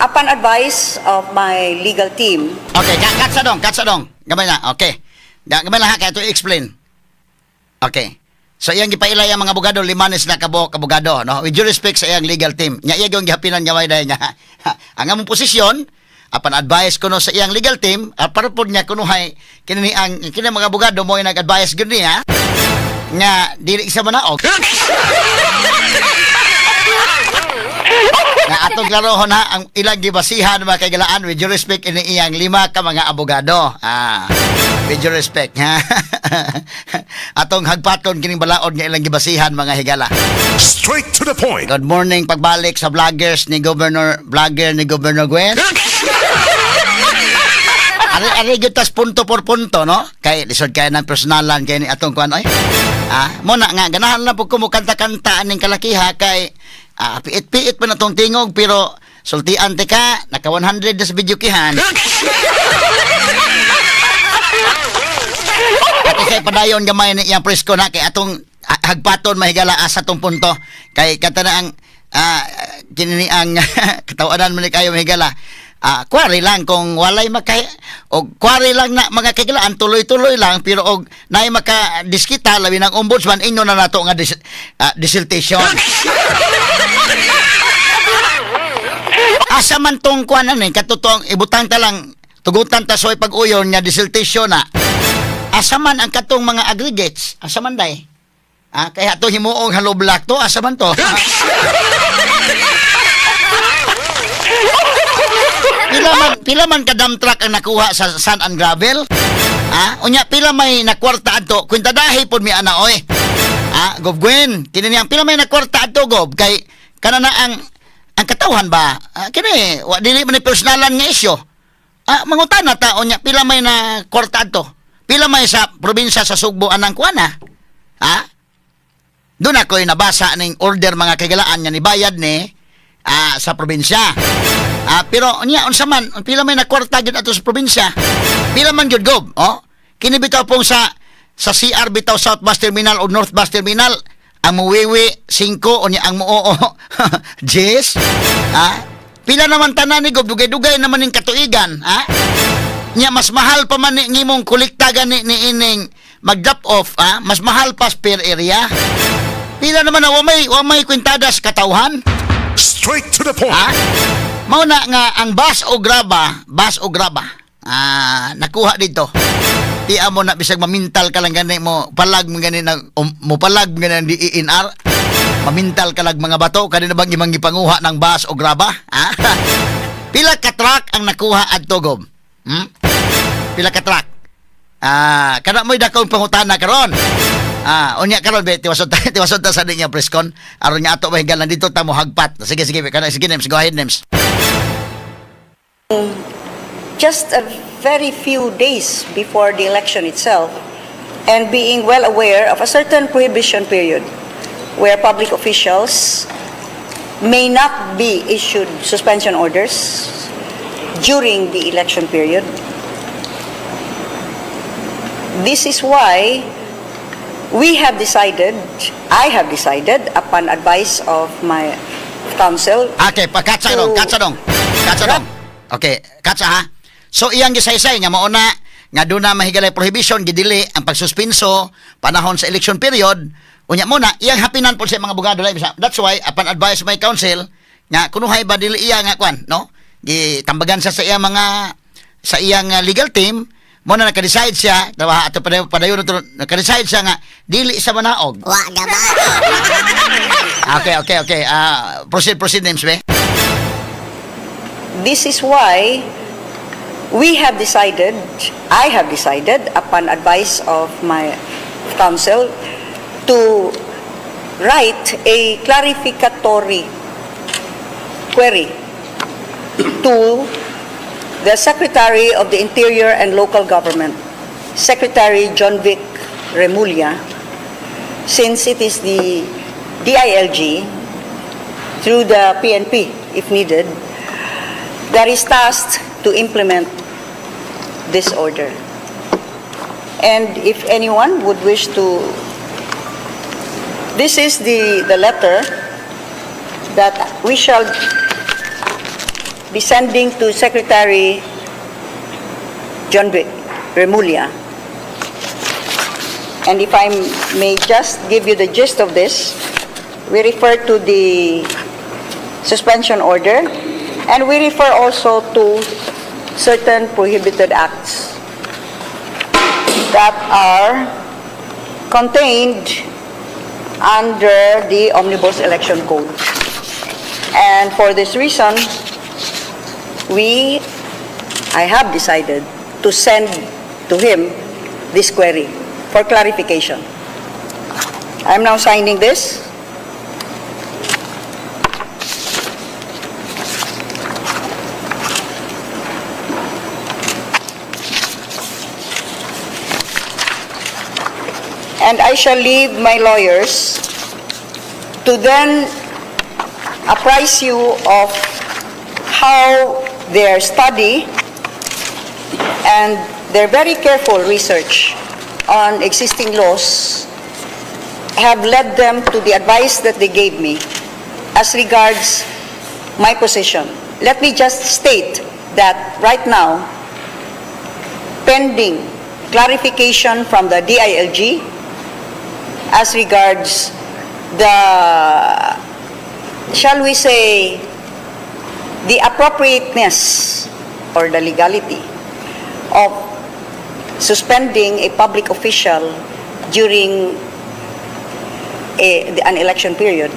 Upon advice of my legal team, Okay, cut sa dong, cut sa dong. Gamay na, okay. Gamay lang ha, kaya ito i-explain. Okay. So iyang gipailay ang mga abogado, lima ni sila kabuok abogado, no? With due respect sa iyang legal team. Nya iya gyud gihapinan gamay dahil nga ang among posisyon apan advice kuno sa iyang legal team, para pod niya kunuhay kini ang kini mga abogado mo nag-advise gyud niya nga dili siya manaog. Na atong klarohon ha, ang ilang gibasihan, mga kaigalaan, with due respect ini iyang lima ka mga abogado. Ah, with due respect ha. Atong hagpaton kining balaod nga ilang gibasihan, mga higala. Straight to the point. Good morning pagbalik sa vloggers ni Governor, vlogger ni Governor Gwen. Ari ari gyud tas punto por punto, no? Kay lisod kay ng personalan kay ni atong kuan oy. Ah, mo na nga ganahan lang pud ko mo kanta-kanta aning kalakiha kay piit-piit pa na tong tingog, pero sultian te ka naka 100 na sa video kihan. At kay padayon gamay ni iyang presko na kay atong hagpaton mahigala asa tong punto kay kata na ang kini ang katawanan man ni kayo, mahigala. Kwari lang kung walay maka og kwari lang na, mga kagilaan, tuloy-tuloy lang, pero og naay maka diskita labi ng ombudsman, inyo na nato nga dissertation. Asa man tong kuan ani katotoong ibutang ta lang, tugutan ta soy pag-uyon nga dissertation na, asa man ang katong mga aggregates? Asa man day? Kaya to himuong hollow block to, asa man to? Pila man ka dump truck ang nakuha sa sand and gravel? Unya pila may nakwarta adto? Kwentadahi pod mi ana oy. Gov Gwen, kini niyang pila may nakwarta adto, Gov, kay kana na ang katawhan ba? Kini wa dili man ni personalan nga isyu. Mangutana ta unya pila may na kwarta adto? Pila may sa probinsya sa Sugbo anang kuana? Ha? Doon ako'y nabasa ning order, mga kagalaan, nga nibayad ni sa probinsya. Pero niya unsa man pila may nakwarta gyud ato sa probinsya? Pila man gyud, Gob? Oh? Kini bitaw pong sa CR bitaw, South Bus Terminal o North Bus Terminal, ang muwiwi 5 unya ang muoo 10. Pila naman tanan ni Gob, dugay-dugay naman ning katuigan, ha? Nya mas mahal pa man ni ngimong kolekta gani ni ining mag-drop off, ha? Mas mahal pa per area. Pila naman na wa may kwentadas katawhan? Straight to the point. Ha? Mao na nga ang bus o graba, bus o graba. Nakuha dito. Ti mo na bisag mamintal ka lang gani mo palag mo gani na mo palag mo gani ng DENR. Mamintal ka lang mga bato kanina bang imang gipanguha ng bus o graba? Ha? Pila ka truck ang nakuha adto, Gob? Pila ka truck? Kana mo'y dakong pangutana karon. Unya karon be tiwason ta sa niya press con aron nga ato mahigalan dito ta mo hagpat. Sige, sige, kana, sige Nems, go ahead, Nems. Just a very few days before the election itself, and being well aware of a certain prohibition period where public officials may not be issued suspension orders during the election period. This is why we have decided, I have decided, upon advice of my counsel, Okay, pa katsa dong, katsa dong. Katsa dong. Okay, katsa ha. So iyang gisaysay nga mauna nga doon na mahigalay prohibition gidili ang pagsuspinso panahon sa election period. Unya mo na iyang hapinan po sa mga abogado lahi. That's why upon advice of my counsel nga kunuhay ba dili iya nga kwan, no, gitambagan siya sa iya mga sa iyang legal team mo na naka-decide siya diba, ato padayon to, naka-decide siya nga dili sa manaog. Wa gaba. Okay, proceed, proceed, Nems be. This is why we have decided, I have decided, upon advice of my counsel, to write a clarificatory query to the Secretary of the Interior and Local Government, Secretary Jonvic Remulla, since it is the DILG, through the PNP if needed, that is tasked to implement this order. And if anyone would wish to, this is the letter that we shall be sending to Secretary Jonvic Remulla. And if I may just give you the gist of this, we refer to the suspension order, and we refer also to certain prohibited acts that are contained under the Omnibus Election Code. And for this reason, I have decided to send to him this query for clarification. I'm now signing this. And I shall leave my lawyers to then apprise you of how their study and their very careful research on existing laws have led them to the advice that they gave me as regards my position. Let me just state that right now, pending clarification from the DILG as regards the, shall we say, the appropriateness or the legality of suspending a public official during an election period,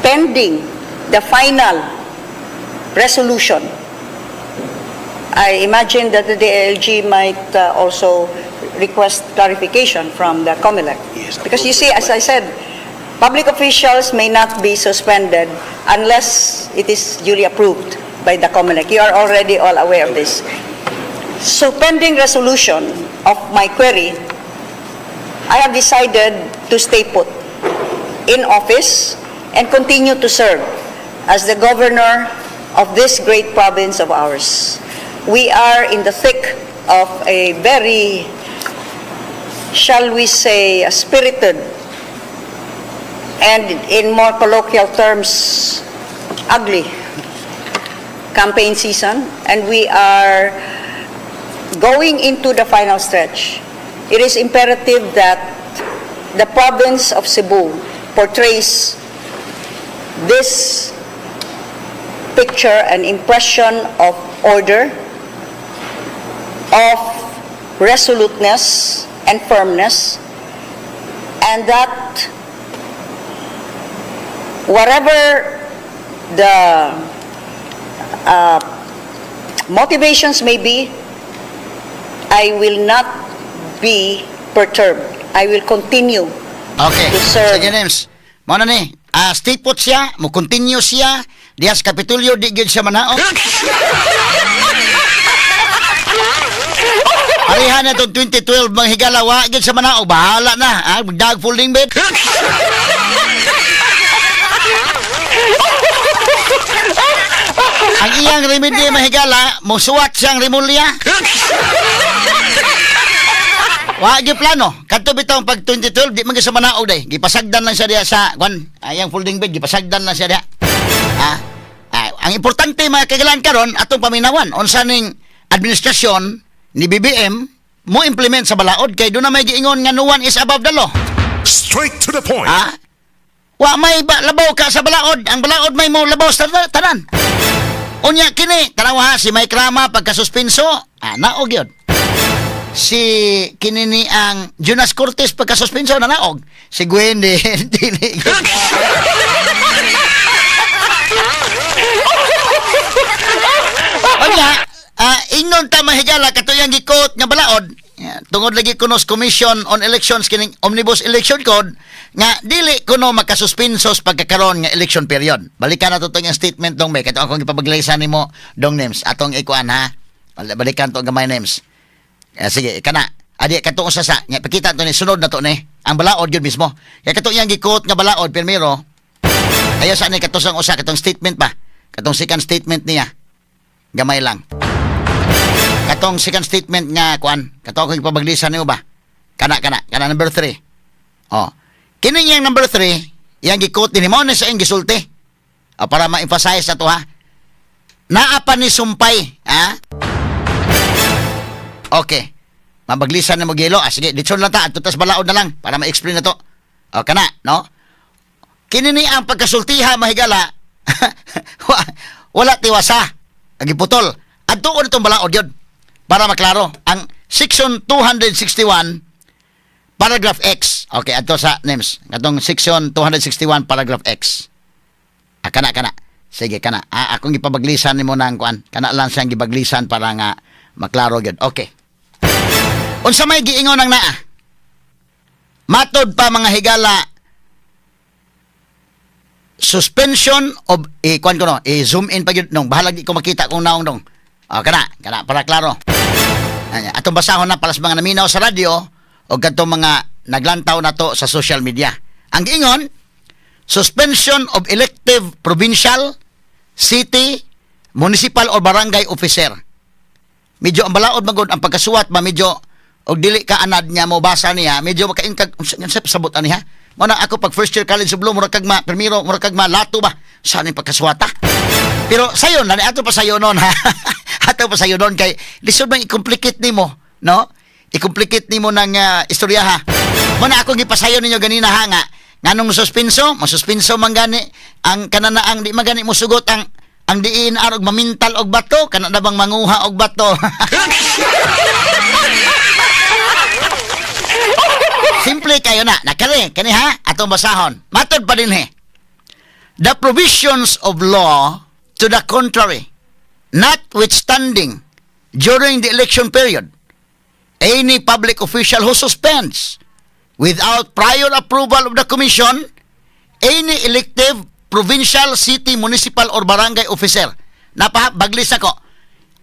pending the final resolution. I imagine that the DILG might also request clarification from the COMELEC. Yes, Because you see, as I said, public officials may not be suspended unless it is duly approved by the COMELEC. You are already all aware of this. So pending resolution of my query, I have decided to stay put in office and continue to serve as the governor of this great province of ours. We are in the thick of a very, shall we say, a spirited and, in more colloquial terms, ugly campaign season, and we are going into the final stretch. It is imperative that the province of Cebu portrays this picture and impression of order, of resoluteness and firmness, and that whatever the motivations may be, I will not be perturbed. I will continue to serve. Sige, Nems. Mao na ni. Ah, stay put siya, mo continue siya diha sa Kapitolyo, di gyud siya manaog. Pareha na itong 2012, mga higala, wa gyud siya manaog. Bahala na. Ah, dag folding bed. Ang iyang remedy, mga higala, musuwat siyang Remulla. Wa gyud plano. Kadto bitong pag 2012, di man gyud sa manaog day. Gipasagdan lang siya diha sa kwan, ayang folding bed, gipasagdan lang siya diha. Ah, ah, ang importante, mga kagalan, karon atong paminawan unsa ning administrasyon ni BBM mo implement sa balaod kay doon na may giingon nga no one is above the law. Straight to the point. Ha? Wa may ba, labaw ka sa balaod. Ang balaod may mo labaw sa tanan. Unya kini, tanawa ha, si Mike Rama pagkasuspenso, ah, naog yun. Si kini ni ang Jonas Cortez pagkasuspenso na naog. Si Gwen di dili. Unya, ah, ingnon ta, mahigala, katuyang gi-quote nga balaod, yeah, tungod lagi kuno sa Commission on Elections kining Omnibus Election Code nga dili kuno makasuspinsos pagkakaron nga election period. Balikan nato tong statement dong may kato akong ipabaglaysan nimo dong names atong ikuan ha. Balikan to gamay, names. Eh, sige, kana. Adi kato usa sa nya pakita to ni sunod na to ni. Ang balaod yun mismo. Kaya kato iyang gi-quote nga balaod primero. Ayaw sa ni kato sang usa katong statement pa. Katong second statement niya. Gamay lang. Katong second statement nga kuan, kato akong ipabaglisan nimo ba? Kana kana, kana number 3. Oh. Kini niyang number 3, iyang gi-quote din mo na sa iyang gisulti. Oh, para ma-emphasize na to ha. Naa pa ni sumpay, ha? Okay. Mabaglisan na mo gilo. Ah, sige, ditson lang ta. Adto tas balaod na lang para ma-explain na to. O, kana, no? Kini ni ang pagkasultiha, mahigala. Wala tiwasa. Ang giputol. Adto ko nitong balaod yun. Para maklaro. Ang Section 261, paragraph X. Okay, adto sa names. Atong Section 261, paragraph X. Ah, kana, kana. Sige, kana. Ah, akong gipabaglisan nimo na ang kuan. Kana lang siyang gibaglisan para nga maklaro gyud. Okay. Unsa may giingon ang naa? Matod pa, mga higala, suspension of eh kuan ko no, eh zoom in pa gyud nung bahalag di ko makita kung naong dong. Ah, kana, kana para klaro. Anya, atong basahon na para sa mga naminaw sa radyo o kadtong mga naglantaw na to sa social media. Ang giingon, suspension of elective provincial, city, municipal or barangay officer. Medyo ang balaod magod ang pagkasuwat ba, medyo og dili ka anad niya mo basa niya, medyo makaingkag unsa unsa pasabot ani ha. Mo na ako pag first year college of law, mura kag ma primero, mura kag malato ba sa ning pagkasuwata. Pero sayon na ni ato pa sayo noon ha. Ato pa sayo noon kay lisod man i-complicate nimo, no? I-complicate nimo ng istorya ha. Mo na ako gipasayon ninyo ganina ha nga nganong suspenso, masuspenso man gani ang kananaang di man gani musugot ang diin arog mamintal og bato kana na bang manguha og bato. Simple kayo na. Nakali, kani ha, atong basahon. Matod pa din he. The provisions of law to the contrary, notwithstanding, during the election period, any public official who suspends without prior approval of the commission any elective provincial, city, municipal, or barangay officer. Napa, baglis ako.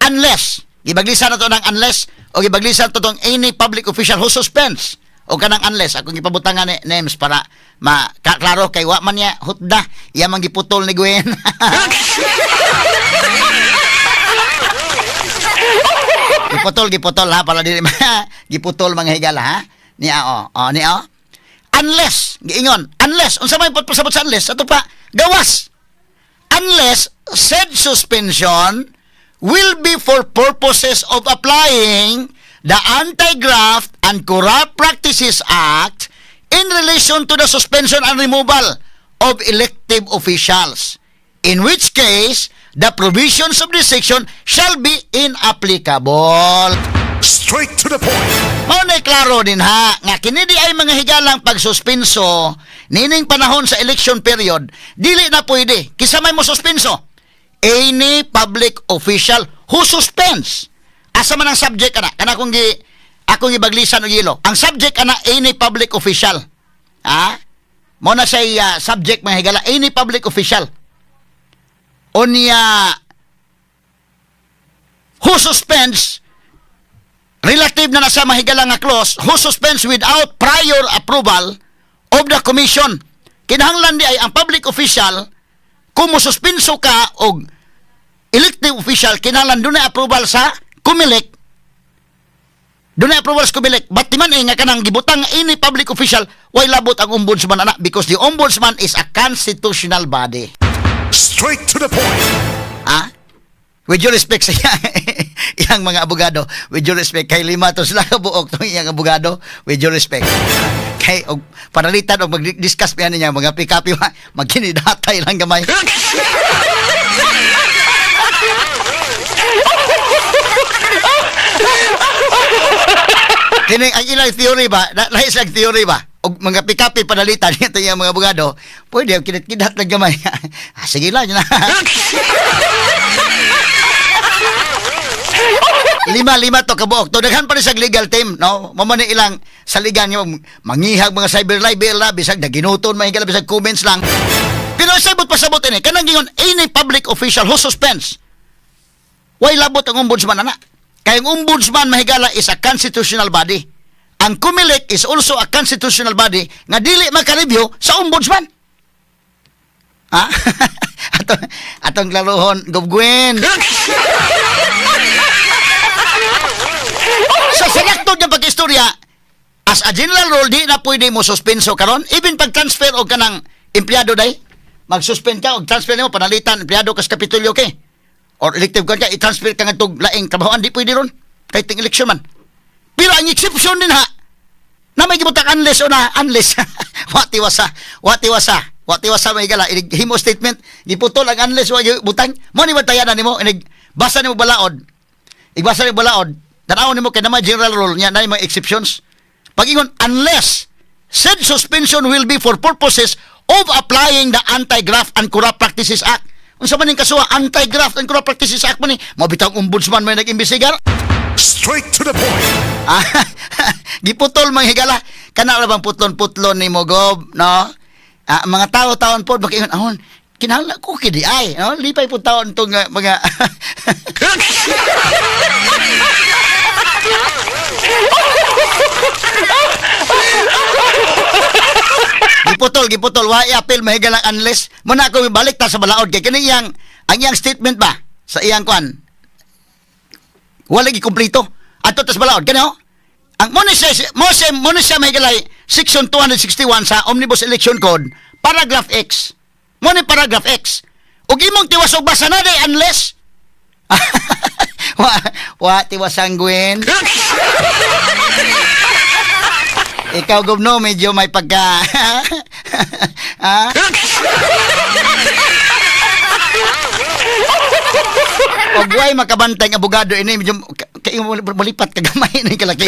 Unless, gibaglisan na to ng unless, o gibaglisan to tong any public official who suspends. O kanang unless, akong gipabutangan ni names para ma klaro kay wa man niya hutda, iya man giputol ni Gwen. Giputol, giputol ha, para dili giputol, mga higala ha. Niya oh, oh niya oh. Unless, giingon, unless, unsa may pasabot sa unless, ato pa, gawas. Unless said suspension will be for purposes of applying the Anti-Graft and Corrupt Practices Act in relation to the suspension and removal of elective officials, in which case, the provisions of this section shall be inapplicable. Straight to the point. Mao na klaro din ha, nga kini di ay, mga higalang, pagsuspenso nining panahon sa election period, dili na pwede. Kinsa may mo suspenso? Any public official who suspends. Asa man ang subject ana? Kana kung gi akong gibaglisan og yelo. Ang subject ana, any public official. Ha? Mo na siya subject, mga higala, any public official. Unya who suspends, relative na nasa mahigala nga clause, who suspends without prior approval of the commission. Kinahanglan di ay ang public official, kung mosuspenso ka og elective official, kinahanglan dunay approval sa COMELEC, dunay approval sa COMELEC. But di man eh, nga kanang gibutang any public official, way labot ang ombudsman ana because the ombudsman is a constitutional body. Straight to the point. Ah? With due respect sa iyang mga abogado, with due respect, kay lima to sila kabuok tong iyang abogado, with due respect. Kay og panalitan og mag-discuss pa niya mga pikapi, magkinidatay lang gamay. Kini ang ilang theory ba, na, na isang theory ba? Og mga pikapi panalitan ito yung mga abogado, pwede ang kinat-kinat lang gamay. Ah, sige lang na. Lima lima to kabuok to, daghan pa ni sa legal team, no? Mo man ni ilang saligan yung mangihag mga cyber libel na bisag naginuton mahigala, bisag comments lang. Pero sabot pasabot ini kanang gingon any public official who suspends, way labot ang ombudsman ana kay ang ombudsman, mahigala, is a constitutional body. Ang COMELEC is also a constitutional body nga dili makareview sa ombudsman ha. Atong klarohon, Gubgwen. So sa laktod ng pag-istorya, as a general rule, di na pwede mo suspenso karon. Even pag transfer og kanang empleyado day, mag-suspend ka og transfer nimo panalitan empleyado ka sa Kapitolyo kay or elective ka, i-transfer ka ngadtong laing trabahoan, di pwede ron. Kay ting election man. Pero ang exception din ha, na may gibutang unless o na unless, wa tiwasa, wa tiwasa, wa tiwasa, may gala inig himo statement, giputol ang unless, wa butang mo ni bantayan nimo. Inig basa nimo balaod, igbasa nimo balaod, tan-awon nimo kay naman general rule nya na mga exceptions. Pag ingon unless said suspension will be for purposes of applying the Anti-Graft and Corrupt Practices Act. Unsa man ning kasuha Anti-Graft and Corrupt Practices Act man ni mo bitaw ombudsman may nag-imbestigar? Straight to the point. Ah, giputol, mga higala. Kana ra bang putlon-putlon ni mo, Gob, no? Ah, mga tao-taon pod makiingon ahon. Kinahanglan ko kidi ay, no? Lipay pud taon tong mga giputol, giputol, wa i-appeal, mga higala, unless mo na ako balik ta sa balaod kay kini iyang ang iyang statement ba sa iyang kwan wala gi kumpleto. Ato tas balaod kani ho. Ang mo ni siya mo ni siya may galay section 261 sa Omnibus Election Code, paragraph X. Mo ni paragraph X. Ug imong tiwas og basa na day unless wa wa tiwas Gwen. Ikaw, gubno, medyo may pagka ha? Og way makabantay ang abogado ini medyo kay malipat ka gamay ni kalaki.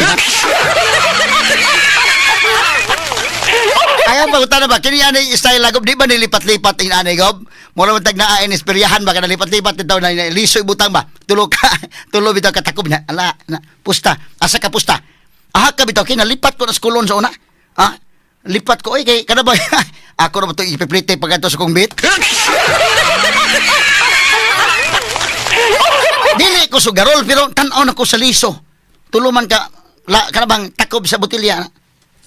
Kaya pa na ba kini ani style gob, di ba nilipat-lipat in ani gob? Mura man tag naa in isperyahan ba kana lipat-lipat bitaw na liso ibutang ba. Tulo ka, tulo bitaw katakob na. Ala na pusta. Asa ka pusta? Aha ka bitaw kay nalipat ko na sa kulon sa una. Ha? Lipat ko oy kay kana ba ako ra ba to ipiplite pag sa kong bit? Dili ko sugarol pero tan-aw na ko sa liso. Tulo man ka la kana bang takob sa botelya.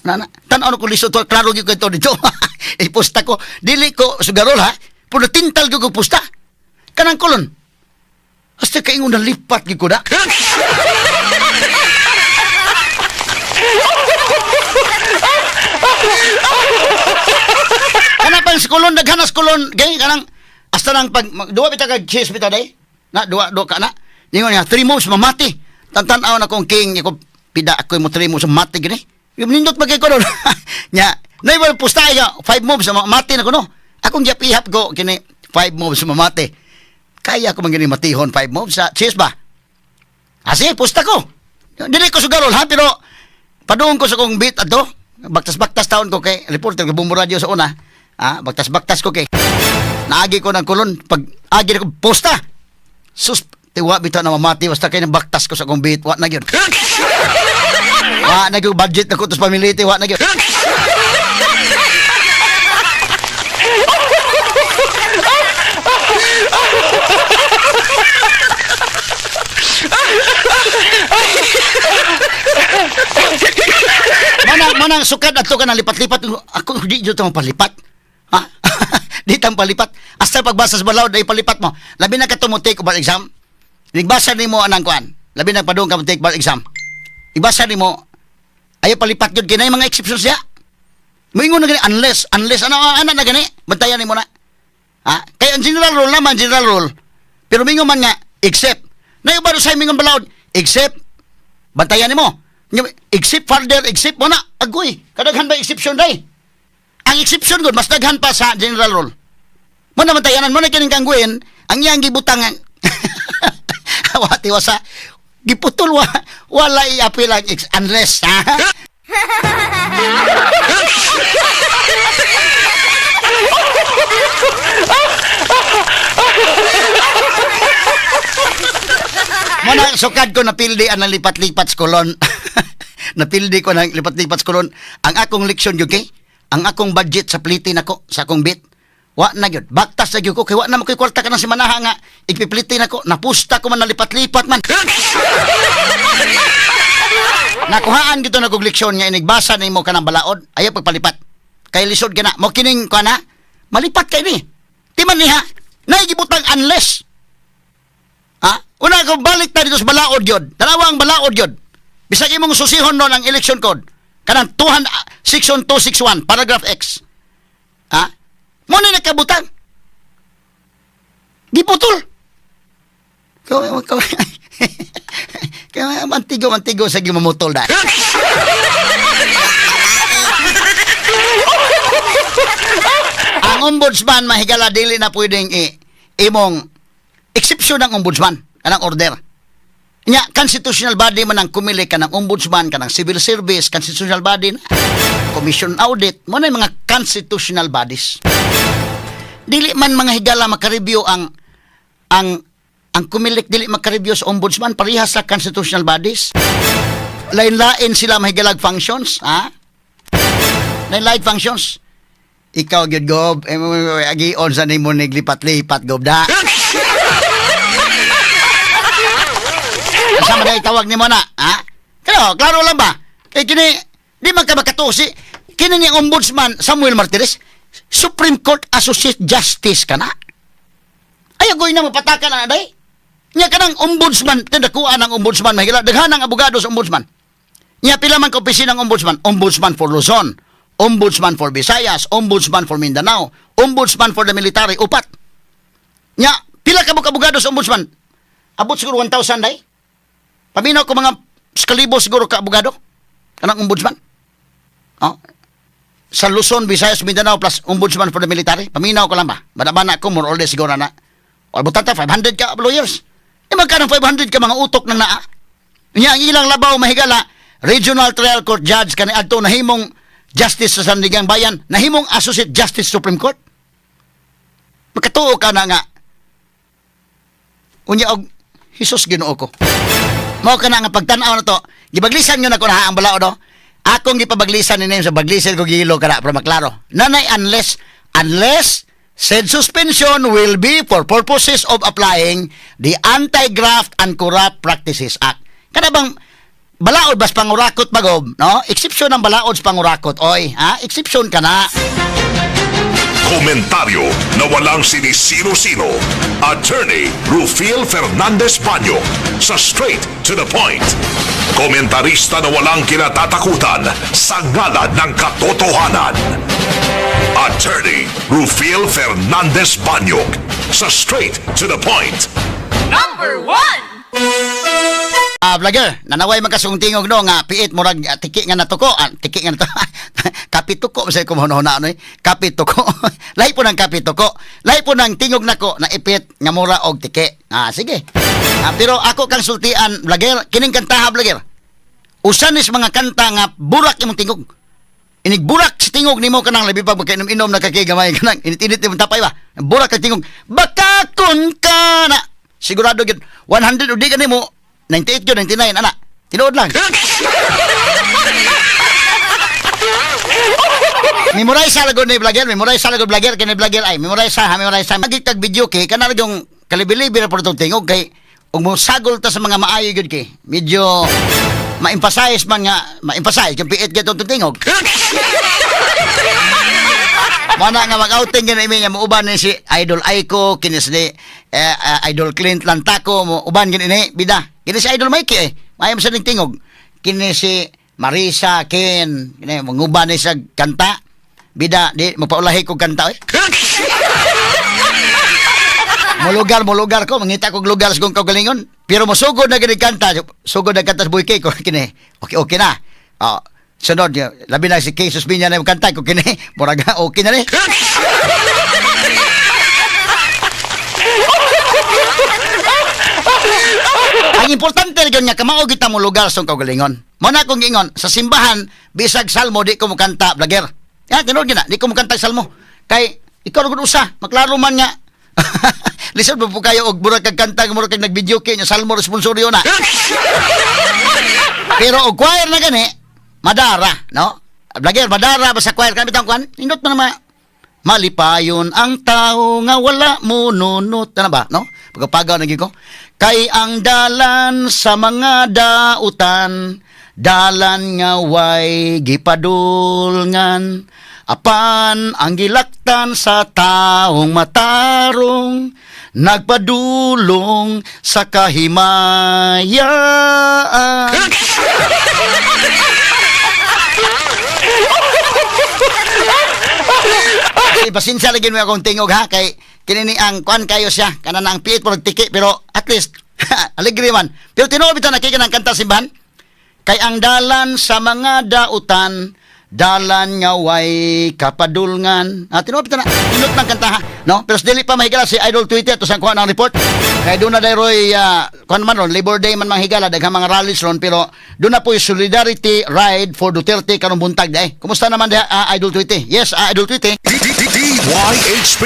Na, na, tan-aw na ko liso to, klaro gyud ko ito dito. Ipusta ko. Dili ko sugarol ha. Pero tintal gyud ko pusta. Kanang kulon. Hasta kaingon na lipat gyud ko da. Kana pang skulon, daghan na skulon, gay kanang hasta nang pag duwa bitaw kag cheese bitaw day. Na duwa duwa ka na. Ningon niya three moves mamati. Tan-tanaw na kong king ko pida ako mo three moves mamati gini. Yung nindot pa kay ko ron. Nya, nay wala pusta ya five moves mamati na ko no. Akong gihap ko kini five moves mamati. Kaya ko man gini matihon five moves sa cheese ba? Asi, pusta ko. Dili ko sugarol ha, pero paduong ko sa kong beat ato. Baktas-baktas taon ko kay reporter ko Bumbo Radio sa una. Ah, baktas-baktas ko kay naagi ko ng kulon pag agi ko posta. Sus, tiwa bitaw na mamati basta kay nang baktas ko sa kong beat, wa na gyud. Wa na gyud budget na ko tos pamiliti, wa na gyud. Manang manang sukad adto ka na lipat-lipat ako di jud ta palipat. Ha? Di tang palipat. Hasta pagbasa sa balaod ay palipat mo. Labi na ka mo take bar exam. Nagbasa nimo anang kuan. Labi na padung ka mo take bar exam. Ibasa nimo ayo palipat jud kay mga exceptions siya. Moingon na gani unless unless ano ana na gani bantayan nimo na. Ha? Kay ang general rule naman general rule. Pero mingon man nga except. Na iba sa mingon balaod except bantayan nimo. Except further except mo na agoy. Kadaghan ba exception day? Ang exception gud mas daghan pa sa general rule. Mo na bantayanan mo na kining kangguin ang iyang gibutang wa tiwasa giputol wa wala i-appeal ang unless ha. Mo na sukad ko napildi ang lipat-lipat sa kolon. Napildi ko ng lipat-lipat sa kolon. Ang akong leksyon gyud kay ang akong budget sa pliti nako sa akong bit. Wa na gyud. Baktas na gyud ko kay wa na mo koy kwarta kanang semanaha nga ipipliti nako. Napusta ko man nalipat-lipat man. Nakuhaan gito na kog leksyon nga inigbasa nimo kanang balaod, ayaw pagpalipat. Kay lisod ka na. Mo kining kuan na, malipat kay ni. Ti man niha, naigibutang unless. Ha? Una kung balik ta dito sa balaod yun. Tanawa ang balaod yun. Bisag imong susihon nun ang election code. Kanang 200, section 261, paragraph X. Ha? Mo na nakabutang. Giputol. Kaw, kaw, Kaya mantigo, mantigo sa gimamutol da. Ang ombudsman, mahigala, dili na pwedeng imong exception ng ombudsman kanang order. Nya constitutional body man ang kumili, kanang ombudsman, kanang civil service, constitutional body na. Commission audit mo na yung mga constitutional bodies. Dili man, mga higala, makareview ang Comelec, dili makareview sa ombudsman, parehas sa constitutional bodies. Lain-lain sila, mahigalag, functions, ha? Lain-lain functions. Ikaw gyud, Gob, eh, agion sa nimo niglipat-lipat, Gob, da. Asa man ay tawag nimo na, ha? Kaya klaro lang ba? Kay kini di man ka makatusi. Kini ni Ombudsman Samuel Martires, Supreme Court Associate Justice ka na. Ay, agoy na mapataka na day. Nya kanang ombudsman, tindakuan ang ombudsman, mahigala daghan ang abogado sa ombudsman. Nya pila man ka opisina ng ombudsman? Ombudsman for Luzon, Ombudsman for Visayas, Ombudsman for Mindanao, Ombudsman for the military, upat. Nya pila ka buok abogado sa ombudsman? Abot siguro 1,000 day. Paminaw ko mga kalibo siguro ka abogado kanang ombudsman. Oh. Sa Luzon, Visayas, Mindanao plus ombudsman for the military. Paminaw ko lang ba? Bana-bana ko more or less siguro na. O butata 500 ka lawyers. Eh magkano 500 ka mga utok ng naa? Nya ang ilang labaw, mahigala, regional trial court judge kani adto nahimong justice sa Sandigang Bayan, nahimong associate justice Supreme Court. Makatuo ka na nga. Unya og Hesus, Ginoo ko. Mao kana nga pagtan-aw na to, gibaglisan nyo na ko na ang balaod do. Akong gipabaglisan ni sa baglisan ko gihilo kana para maklaro. Nanay unless said suspension will be for purposes of applying the Anti-Graft and Corrupt Practices Act. Kana bang balaod bas pangurakot bagob, no? Exception ang balaod sa pangurakot, oy, ha? Exception ka na. Komentaryo na walang sinisino-sino. Attorney Rufil Fernandez Banyo sa Straight to the Point. Komentarista na walang kinatatakutan sa ngalan ng katotohanan. Attorney Rufil Fernandez Banyok sa Straight to the Point. Number one! Ah, vlogger, nanaway man kasong tingog no nga piit murag tiki nga natuko, tiki nga natuko. Kapituko sa ko mahuna ano eh. Kapituko. Lahi po ng kapituko. Lahi po ng tingog nako na ipit nga mura og tiki. Ah, sige. Ah, pero ako kang sultian, vlogger, kining kantaha, vlogger. Usan is mga kanta nga burak imong tingog. Inig burak sa tingog nimo kanang labi pa magkainom-inom na kakigamay kanang init-init imong tapay ba. Burak ang tingog. Baka kun ka na. Sigurado gyud 100 o di ka nimo 98 gyud, 99 ana. Tinuod lang. Memorize sa lagod ni vlogger, memorize sa lagod vlogger, kini vlogger ay memorize sa, ha, memorize sa. Magit kag video kay kana yung kalibilibi na po itong tingog kay ug mo sagol ta sa mga maayo gyud kay medyo ma-emphasize man nga ma-emphasize yung piit gyud itong tingog. Mana nga mag-outing gani imi nga muuban ni si Idol Aiko, kini si Idol Clint Lantako, mo uban gani ni bida. Kini si Idol Mikey eh. Maayo sa ning tingog. Kini si Marisa Ken, kini manguban ni sa kanta. Bida di mapaulahi ko kanta eh. Molugar, molugar ko, mangita kog lugar sa kong kaugalingon. Pero mosugod na gani kanta, sugod na kanta sa buhay ko kini. Okay, okay na. Oh, sunod, labi na si Jesus Binya na yung kanta ko kini. Murag okay na ni. Ang importante rin nga kamao kita mo lugar sa kaugalingon. Mo na akong giingon sa simbahan bisag salmo di ko mokanta, vlogger. Ya tinuod gyud na, di ko mokanta salmo. Kay ikaw ra gud usa, maklaro man nga. Lisod pa po kayo og murag kag kanta, murag kag nag-video kay nya salmo responsoryo na. Pero og choir na gani, madara, no? Vlogger, madara ba sa choir kami bitang kuan? Nindot man naman. Malipayon ang tao nga wala mo nunot. Ano ba, no? Pagkapagaw na ko. Kay ang dalan sa mga dautan, dalan nga way gipadulngan, apan ang gilaktan sa taong matarong, nagpadulong sa kahimayaan. Ay, pasensya lagi mo akong tingog ha kay kini ni ang kuan kayo siya kana na ang piit po nagtiki pero at least Alegre man. Pero tinuod bitaw nakita ng kanta simbahan. Kay ang dalan sa mga dautan, dalan nga way kapadulngan. Ah, tinuod bitaw na. Inot ng kanta ha. No? Pero sa dili pa mahigala si Idol Twitter to sa kuha ng report. Kay doon na dayroy kuan man ron, Labor Day man manghigala, daghang mga rallies ron, pero doon na po yung Solidarity Ride for Duterte karong buntag day. Kumusta naman diha, Idol Twitter? Yes, Idol Twitter. DYHP.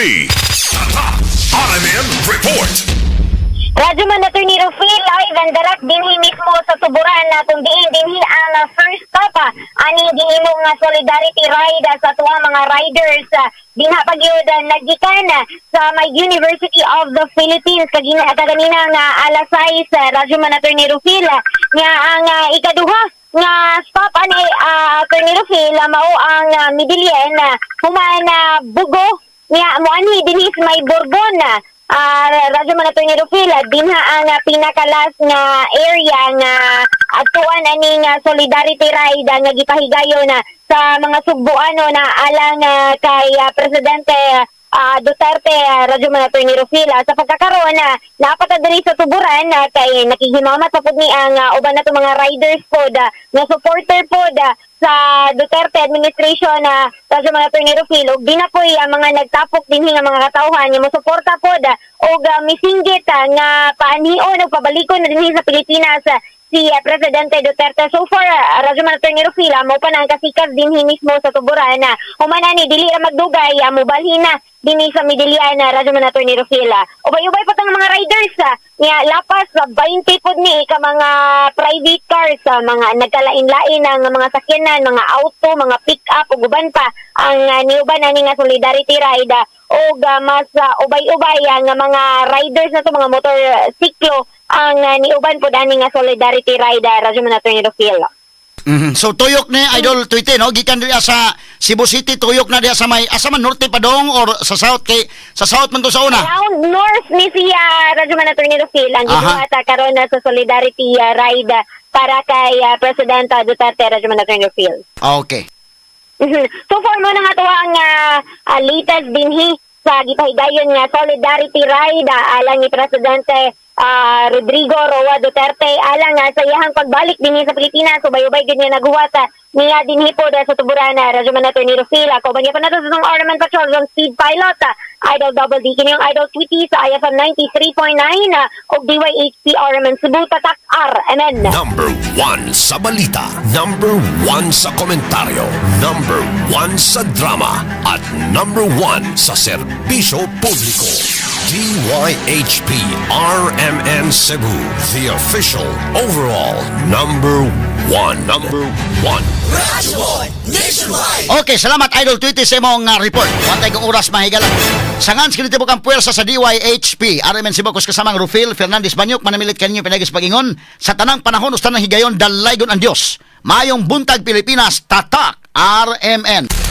Tatak RMN Report. Radyo man, Attorney Rufil, live and direct dinhi mismo sa Tuburan na kung diin dinhi ang first stop ani gihimo nga solidarity ride sa tuwa mga riders dinha pagyud nagikan sa may University of the Philippines kagina kaganina nga alas 6, radyo man, Attorney Rufil, nga ang ikaduha nga stop ani, Attorney Rufil, mao ang Medellin, human Bugo nga moanhi dinhi sa may Borbon na radyo man, Attorney Rufil, dinha ang pinakalas nga area nga adtuan ani nga solidarity ride nga gipahigayon na sa mga Sugbuano na alang kay Presidente Duterte, radyo man, Attorney Rufil. Sa pagkakaroon na napata diri sa Tuburan kay nakihimamat pa pud ni ang uban nato mga riders pod nga supporter pod sa Duterte administration na radyo man, Attorney Rufil, ug di na poy ang mga nagtapok dinhi nga mga katawhan nga mosuporta pod og misinggit nga paanhion og pabalikon na dinhi sa Pilipinas si Presidente Duterte. So far, radyo man, Attorney Rufil, mao pa na ang kasikas dinhi mismo sa Tuburan na human ani dili ra magdugay mobalhin na dinhi sa Medellin na radyo man, Attorney Rufil. Ubay-ubay pa tang mga riders nga lapas sa 20 pod ni ka mga private cars, mga nagkalain-lain ang mga sakyanan, mga auto, mga pick-up ug uban pa ang niuban ani nga solidarity ride og mas ubay-ubay ang mga riders na to, mga motorsiklo ang niuban pod ani nga solidarity ride, radyo man, Attorney Rufil. So tuyok ni Idol Twitter, no, gikan diha sa Cebu City, tuyok na diha sa may asa man, norte pa dong or sa south, kay sa south man to sa una. Around north ni siya, radyo man, Attorney Rufil, ang gibuhat karon na sa solidarity ride para kay President Duterte, radyo man, Attorney Rufil. So far mao na nga to ang latest dinhi sa gipahigayon nga solidarity ride alang ni Presidente Rodrigo Roa Duterte alang nga sa iyahang pagbalik dinhi sa Pilipinas. Ubay-ubay gid niya naghuwat niya dinhi po sa Tuburan, radyo man, Attorney Rufil. Ako ba pa nato sa itong Ornament Patrol ang Speed Pilot, Idol Double D, kini ang Idol Tweety sa IFM 93.9 ug DYHP RMN Cebu. Tatak RMN. Number one sa balita. Number one sa komentaryo. Number one sa drama. At number one sa serbisyo publiko. DYHP RMN Cebu. The official overall number one. Number one. Okay, salamat, Idol Twitter, sa imong report. Wantay kong oras mahigala. Sangan sa kinitibok ang puwersa sa DYHP. RMN Cebu kus kasamang Rufil Fernandez Banyok manamilit kanyo pinagis pagingon sa tanang panahon usta ng higayon dalaygon ang Dios. Maayong buntag, Pilipinas, tatak RMN.